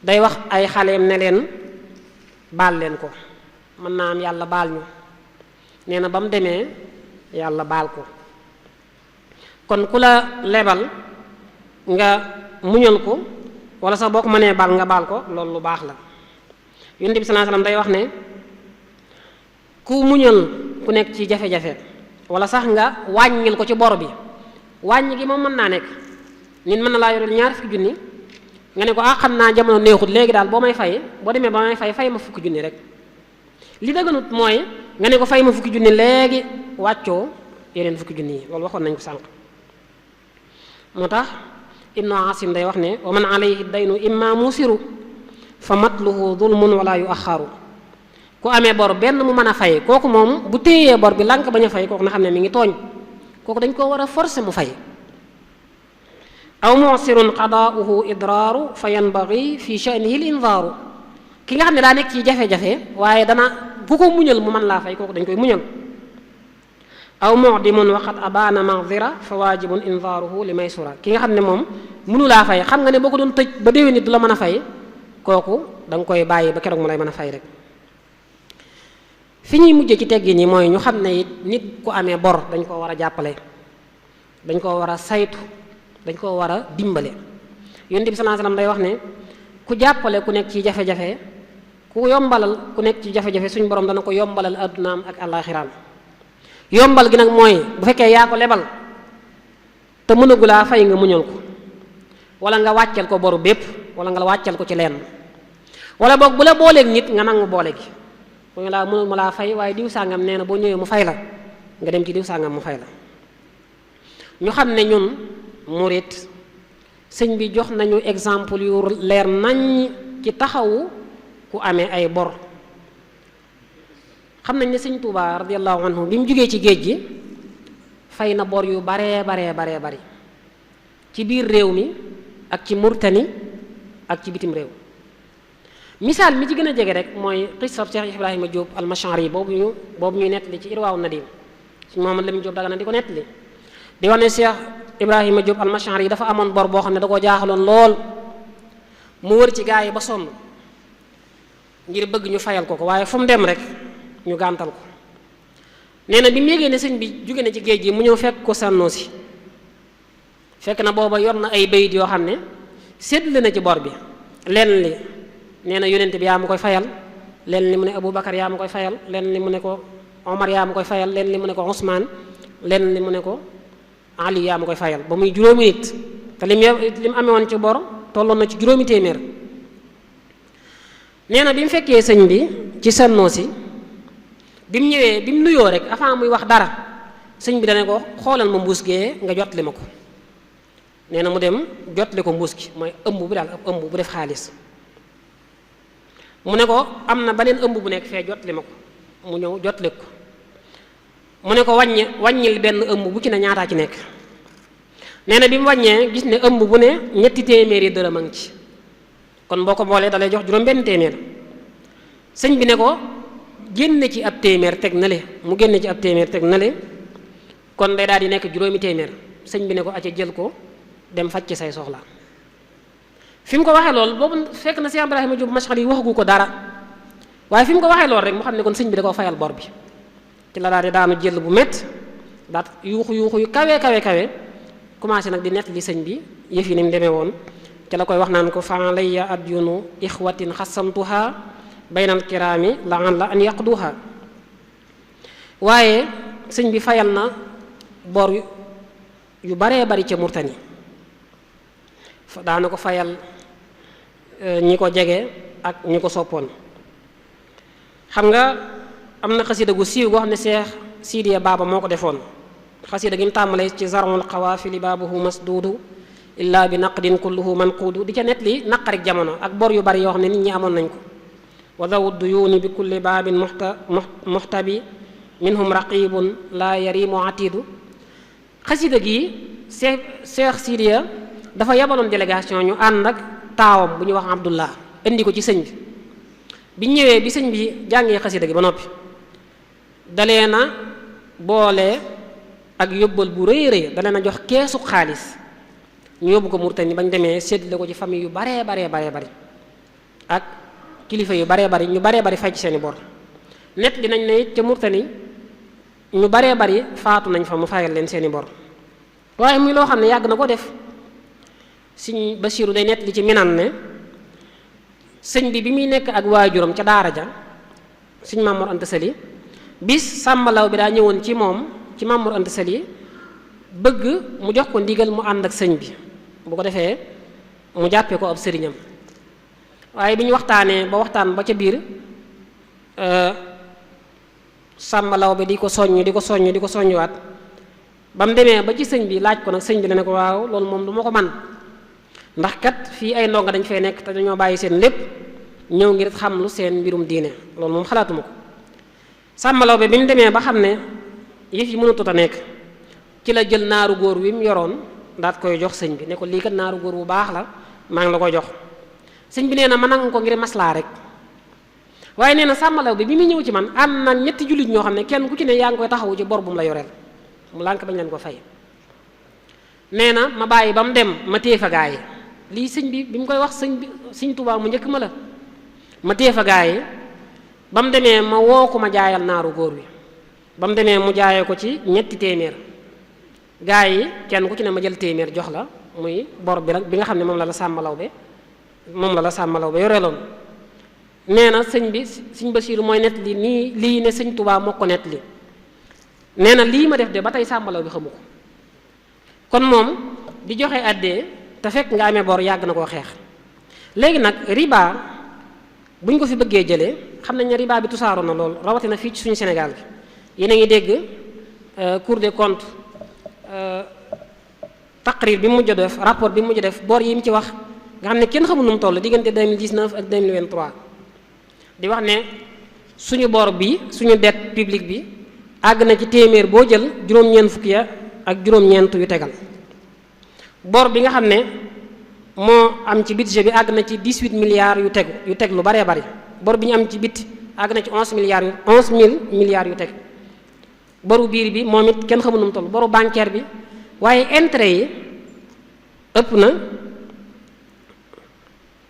day wax ay xaleem ne leen baal leen ko, mën naa am yàlla baal ñu. nee na ba mu demee yàlla baal ko. kon ku la lebal nga muñal ko wala sax boo ko mënee baal nga baal ko, loolu lu baax la. Yonent bi sallallahu alayhi wasallam day wax ne ku muñal ku nekk ci jafe-jafe wala sax nga wàññil ko ci bor bi, wàññi gi moom mën naa nekk. nit mën na laa yoreel 20 junni nga ne ko xam naa jamono neexut léegi daal boo demee ba may fay ma 10 junni rek. li dëgganut mooy nga ne ko fay ma 10 junni léegi wàccoo yeneen 10 junni yi, loolu waxoon nañ ko sànq. moo tax Ibnu Asim day wax ne wa man alayhi daynu imma musiru fa matluhu zulmun wala yuaxaru. ku amee bor benn mu mën a fay kooku moom bu téyee bor bi lànk bañ a fay kooku na xam ne mi ngi tooñ, kooku dañ koo war a forcer mu fay. aw mu'sirun qadaa'uhu idraaru fa yanbaghi fi sha'nihi al-inzaaru. ki nga xam ne daa nekk ci jafe-jafe waaye ku ko muñal mu mën laa fay kooku dañ koy muñal. aw mu'dimun wa qad abaana ma'dhira fa waajibun inzaaruhu li maysura. ki nga xam ne moom mënu laa fay, xam nga ne boo ko doon tëj ba déwén nit du la mën a fay, kooku da nga koy bàyyi ba keroog mu lay mën a fay rek. fi ñuy mujjee ci teggin yi mooy ñu xam ne it nit ku amee bor dañ koo war a jàppale, dañ koo war a saytu, dañ koo war a dimbale. Yonent bi sallallahu alayhi wasallam day wax ne ku jàppale ku nekk ci jafe-jafe, ku yombalal ku nekk ci jafe-jafe suñu borom dana ko yombalal addunaam ak àllaaxiraam. yombal gi nag mooy bu fekkee yaa ko lebal te mënagulaa fay nga muñal ko, wala nga wàccel ko boru bépp, wala nga wàccel ko ci lenn, wala boog bu la booleeg nit nga nangu boole gi. bu ñu laa mënul ma laa fay waaye diw sàngam nee na boo ñëwee mu fay la, nga dem ci diw sàngam mu fay la. ñu xam ne ñun murit sëñ bi jox nañu exemple yu leer nañ ci taxawu ku amee ay bor. xam nañ ne sëñ Tuubaa radiyallahu anhu bi mu jógee ci géej gi fay na bor yu baree bari ci biir réew mi ak ci Murtani ak ci bitim réew. misaal mi ci gën a jege rek mooy xissab Cheikh Ibrahima Diop al-Mash'ari boobu ñuy nettali ci Irwaaw Nadim suñu Muhammad Lamin Diop Dagana di ko nettali di wax ne Cheikh Ibrahima Diop al-Mash'ari dafa amoon bor boo xam ne da koo jaaxaloon lool. mu wër ci gaa yi ba sonn ngir bëgg ñu fayal ko waaye fu mu dem rek ñu gàntal ko. nee na bi mu yégee ne sëñ bi jóge na ci géej gi mu ñëw fekk ko Sànnoosi, fekk na booba yor na ay bayit yoo xam ne séddale na ci bor bi. lenn li nee na yonent bi yaa ma koy fayal, lenn li mu ne Aboubacar yaa ma koy fayal, lenn li mu ne ko Omar yaa ma koy fayal, lenn li mu ne ko Ousmane, lenn li mu ne ko Ali yaa ma koy fayal, ba muy juróomi nit. te lim amee woon ci bor tolloon na ci juróomi téeméer. nee na bi mu fekkee sëñ bi ci Sànnoosi, bi mu ñëwee bi mu nuyoo rek avant muy wax dara sëñ bi dane ko xoolal ma mbuus gee nga jotli ma ko. nee na mu dem jotli ko mbuus gi mooy ëmb bi daal ab ëmb bu def xaalis. mu ne ko am na beneen ëmb bu nekk fee jotli ma ko mu ñëw jotli ko mu ne ko wàññil benn ëmb bu ci ne ñaataa ci nekk. nee na bi mu wàññee gis ne ëmb bu ne ñetti téeméeri dërëm a ngi ci kon boo ko boolee dalay jox juróom benn téeméer. sëñ bi ne ko génne ci ab téeméer teg na le mu génne ci ab téeméer teg na le kon day daal di nekk juróomi téeméer. sëñ bi ne ko acca jël ko dem faj ci say soxla. fi mu ko waxee lool boobu fekk na Cheikh Ibrahima Diop Mashari waxagu ko dara waaye fi mu ko waxee lool rek mu xam ne kon sëñ bi da koo fayal bor bi ci la daal di daanu jël bu métti daat yuuxu yu kawe commencé nag di nett li sëñ bi yëf yi ni mu demee woon ci la koy wax naan ko fa layya adyunu ixwatin xasamtuha baynal kiraami la an yaqduha. waaye sëñ bi fayal na bor yu baree bari ca Murtani daana ko fayal ñi ko jege ak ñi ko soppoon. xam nga am na xasida gu siiw goo xam ne Seex Sidiya Baaba moo ko defoon xasida gi mu tàmbalee ci zarul xawaafili baabuhu masduudu illaa bi naqdin kulluhu manquudu di ca net li naqarik jamono ak bor yu bari yoo xam ne nit ñi amoon nañ ko. wa dawu duyuuni bi kulli baabin muxtabi minhum raqibun laa yarimu atiidu. xasida gi Seex Sidiya dafa yabaloon délégation ñu ànd ak taawam bu ñuy wax Abdullah indi ko ci sëñ bi biñ ñëwee bi sëñ bi jàngee xasida gi ba noppi dalee na boole ak yóbbal bu rëy dalee na jox keesu xaalis ñu yóbbu ko Murtani bañ demee séddale ko ci famille yu baree bari ak kilifa yu baree bari ñu baree bari fay ci seeni bor. net dinañ ne it ca Murtani ñu baree bari faatu nañ fa mu fayal leen seeni bor waaye muy loo xam ne yàgg na ko def. Sëñ Basiiru day net li ci minan ne sëñ bi muy nekk ak waajuram ca daara ja sëñ Mamour Anta Sali bis sàmmalaw bi daa ñëwoon ci moom ci Mamour Anta Sali bëgg mu jox ko ndigal mu ànd ak sëñ bi bu ko defee mu jàppee ko ab sëriñam waaye bi ñu waxtaanee ba waxtaan ba ca biir sàmmalaw bi di ko soññuwaat ba mu demee ba ci sëñ bi laaj ko nag sëñ bi ne ko waaw loolu moom du ma ko man ndax kat fii ay ndonga dañ fay nekk te dañoo bàyyi seen lépp ñëw ngir xam lu seen mbirum diine loolu moom xalaatuma ko. sàmmalaw bi mu demee ba xam ne yëf yi mënatut a nekk ci la jël naaru góor wi mu yoroon daat koy jox sëñ bi ne ko lii kat naaru góor bu baax la maa ngi la koy jox. sëñ bi nee na ma nangu ko ngir maslaa rek waaye nee na sàmmalaw bi mu ñëw ci man am na ñetti jullit ñoo xam ne kenn ku ci ne yaa ngi koy taxawu ci bor bu mu la yoreel mu lànk bañ leen ko fay. nee na ma bàyyi ba mu dem ma téye fa gaa yi lii sëñ bi mu koy wax sëñ Tuubaa mu njëkk ma téye fa gaa yi ba mu demee ma woo ko ma jaayal naaru góor wi ba mu demee mu jaayee ko ci ñetti téeméer gaa yi kenn ku ci ne ma jël téeméer jox la muy bor bi nag bi nga xam ne moom la la sàmmalaw be yoreeloon. nee na sëñ Basiiru mooy net li nii lii ne sëñ Tuubaa moo ko net li nee na lii ma def de ba tey sàmmalaw bi xamu ko kon moom di joxe àddee te fekk nga amee bor yàgg na koo xeex. léegi nag riba bu ñu ko fi bëggee jëlee xam nañ ne riba bi tusaaroo na lool rawatina fii ci suñu Sénégal bi yéen a ngi dégg Cour des comptes taqrir bi mu mujj def rapport bi mu mujj def bor yi mu ci wax nga xam ne kenn xamul nu mu toll diggante 2019 ak 2023 di wax ne suñu bor bi suñu dette publique bi àgg na ci téeméer boo jël juróom-ñeent fukki ya ak juróom-ñeent yu tegal bor bi nga xam ne moo am ci budget bi àgg na ci 18 milliards yu teg lu baree bari bor bi ñu am ci biti àgg na ci 11 milliards yu teg boru biir bi moom it kenn xamul nu mu toll boru bancaire bi waaye intérêt yi ëpp na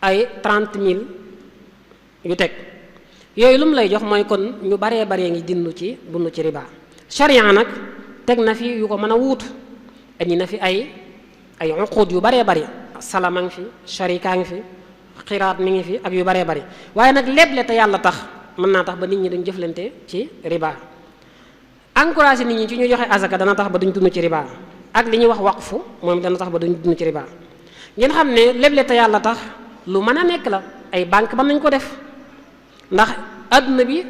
ay 30 000 yu teg yooyu lu mu lay jox mooy kon ñu baree baree ngi dund ci riba. charia nag teg na fi yu ko mën a wuutu indi na fi ay uquud yu baree bari salama ngi fi sharika ngi fi xiraat mi ngi fi ak yu baree bari waaye nag leble te yàlla tax mën naa tax ba nit ñi duñ jëflante ci riba. encouragé nit ñi ci ñu joxe azaka dana tax ba duñ dund ci riba ak li ñuy wax waqfu moom dana tax ba duñ dund ci riba. ngeen xam ne leble te yàlla tax lu mën a nekk la ay banque mën nañ ko def ndax adduna bi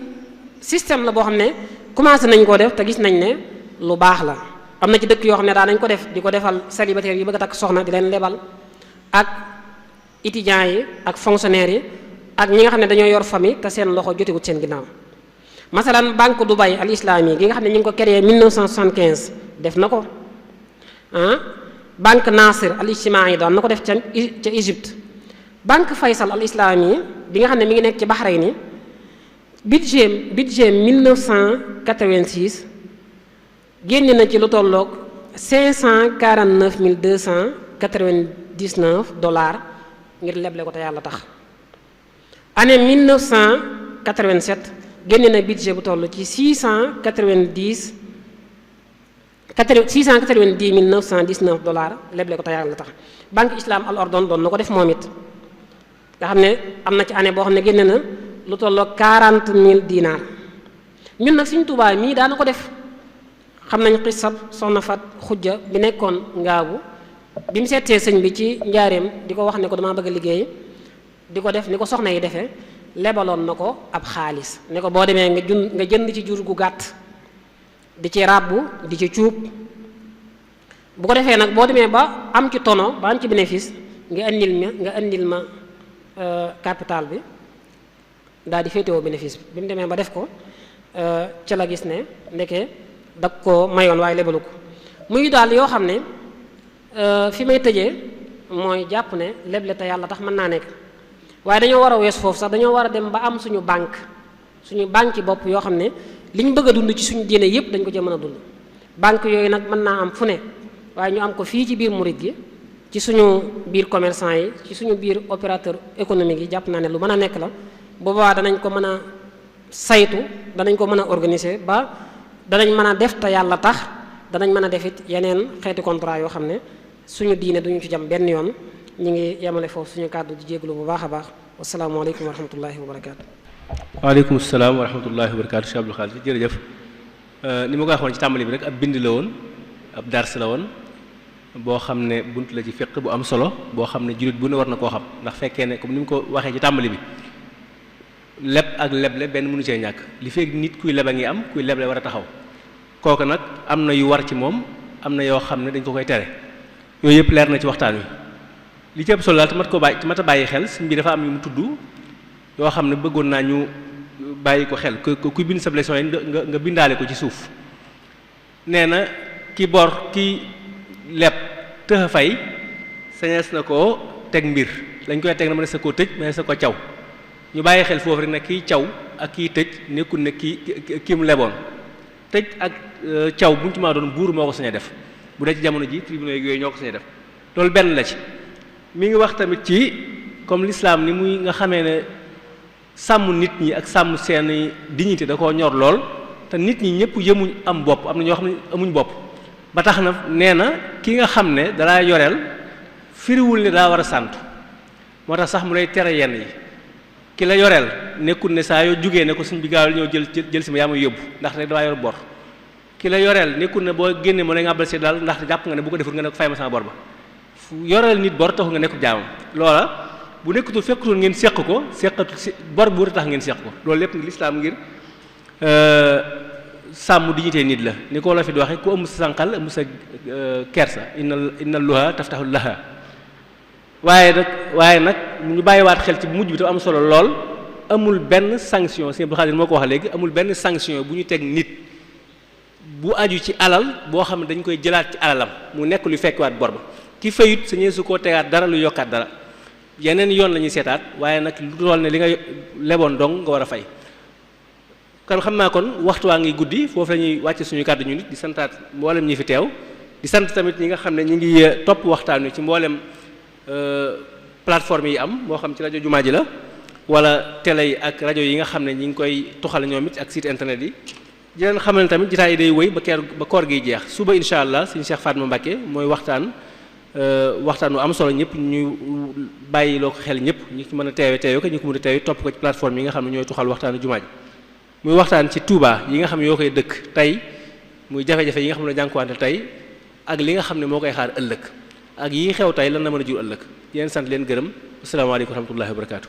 système la boo xam ne commencé nañ koo def te gis nañ ne lu baax la. am na ci dëkk yoo xam ne daa nañ ko def di ko defal célibataire yi bëgg a takk soxna di leen lebal ak étudiants yi ak fonctionnaires yi ak ñi nga xam ne dañoo yor famille te seen loxo jotewut seen ginnaaw. masalan banque Dubai al islami gi nga xam ne ñu ngi ko créé 1975 def na ko banque Nasir al ijtimaai daan na ko def ca Égypte. banque Faysal al islami bi nga xam ne mi ngi nekk ci Bahreïn budget 1986 génne na ci lu tolloog $549,299 ngir leble ko te yàlla tax. année 1987 génne na budget bu toll ci $690,919 leble ko te yàlla tax. banque islam al ordon doon na ko def moom it nga xam ne am na ci année boo xam ne génne na lu tolloog 40,000 dinar. ñun nag Sëriñ Tuubaa mii daana ko def. xam nañ xisab soxna Fat Xujja bi nekkoon ngaabu bi mu seetee sëñ bi ci njaareem di ko wax ne ko damaa bëgg a liggéey di ko def ni ko soxna yi defee lebaloon na ko ab xaalis ne ko boo demee nga jënd ci jur gu gàtt di ci ràbbu di ci cuub bu ko defee nag boo demee ba am ci tono ba am ci bénéfice nga indil ma capital bi daal di féetewoo bénéfice bi mu demee ba def ko ca la gis ne ndeke da ko mayoon waaye lebalu ko muy daal yoo xam ne fi may tëjee mooy jàpp ne leble te yàlla tax mën naa nekk waaye dañoo war a wees foofu sax dañoo war a dem ba am suñu banque yi bopp yoo xam ne liñ bëgg a dund ci suñu diine yépp dañ ko ci mën a dund. banque yooyu nag mën naa am fu ne waaye ñu am ko fii ci biir murit gi ci suñu biir commerçant yi ci suñu biir opérateur économique yi jàpp naa ne lu mën a nekk la boobaa danañ ko mën a saytu danañ ko mën a organiser ba danañ mën a def te yàlla tax danañ mën a def it yeneen xeeti contrat yoo xam ne suñu diine duñu ci jam benn yoon ñu ngi yemale foofu suñu kàddu di jégalu bu baax a baax wasalaamaaleykum wa rahmatullahi wa barakaatu. waaleykum salaam wa rahmatullahi wa barakaatu Cheikh Abdou Khadre jërëjëf ni ma ko waxoon ci tàmbali bi rek ab bind la woon ab dars la woon boo xam ne bunt la ci fiqh bu am solo boo xam ne jullit bu ne war na koo xam ndax fekkee ne comme ni mu ko waxee ci tàmbali bi leb ak leble benn mënu cee ñàkk li fekk nit kuy leb a ngi am kuy leble war a taxaw kooku nag am na yu war ci moom am na yoo xam ne dañ ko koy tere yooyu yëpp leer na ci waxtaan wi li ci ëpp solo daal te mat a bàyyi xel sëñ bi dafa am yu mu tudd yoo xam ne bëggoon naa ñu bàyyi ko xel kuy bind sa leçon yi nga bindaale ko ci suuf nee na ki bor ki leb tëx fay sañees na koo teg mbir lañ koy teg na ma ne sa koo tëj ma ne sa ko caw ñu bàyyi xel foofu rek ne kiy caw ak kiy tëj nekkul ne kii mu leboon tëj ak caw bu ñu ci maa doon buur moo ko sañ a def bu dee ci jamono ji tribunaux yooyu ñoo ko sañ a def loolu benn la ci mi ngi wax tamit ci comme l'islam ni muy nga xamee ne sàmm nit ñi ak sàmm seen dignité da koo ñor lool te nit ñi ñëpp yëmuñ am bopp am na ñoo xam ne amuñ bopp ba tax na nee na ki nga xam ne dalaa yoreel firiwul ne daa war a sant moo tax sax mu lay tere yenn yi ki la yoreel nekkul ne saa yoo jugee ne ko suñ bi gaawal ñëw jël si ma yaa may yóbbu ndax ne damaa yor bor ki la yoreel nekkul ne boo génnee ma ne nga abal si daal ndax jàpp nga ne bu ko deful nga ne ko fay ma sama bor ba yoreel nit bor taxul nga nekk jaamam loola bu nekkutul fekkutul ngeen seq ko seqatul si bor bu tax ngeen seq ko loolu lépp lislaam ngir sàmm dignité nit la ni ko la fi di waxe ku ëmb sa sànqal ëmb sa kersa inna luha taftahu laha waaye nag ñu bàyyiwaat xel ci mujj bi te am solo lool amul benn sanction Sëñ Abdou Khadre moo ko wax léegi amul benn sanction bu ñu teg nit bu aju ci alal boo xam ne dañ koy jëlaat ci alalam mu nekk lu fekkiwaat bor ba ki fayut sañee su koo tegaat dara lu yokkaat dara yeneen yoon la ñuy seetaat waaye nag lu toll ne li nga leboon dong nga war a fay kon xam naa kon waxtu waa ngi guddi foofu la ñuy wàcce suñu kàddu ñu nit di santaat mboolem ñi fi teew di sant tamit ñi nga xam ne ñi ngi topp waxtaan wi ci mboolem plateforme yi am moo xam ci rajo jumaa ji la wala télé yi ak rajo yi nga xam ne ñi ngi koy tuxal ñoom it ak site internet yi di leen xamal ne tamit jotaay yi day wëy ba koor gi jeex suba incha allah suñu Cheikh Fatma Mbacké mooy waxtaan wu am solo ñëpp ñu bàyyi loo ko xel ñëpp ñu ci mën a teewe ko ñu ko mën a teewe topp ko ci plateforme yi nga xam ne ñooy tuxal waxtaanu jumaa ji muy waxtaan ci Touba yi nga xam ne yoo koy dëkk tey muy jafe-jafe yi nga xam ne jànkuwante tey ak li nga xam ne moo koy xaar ëllëg ak yi xew tey lan la mën a jur ëllëg yéen sant leen gërëm asalaamaaleykum wa rahmatullahi wa barakaatu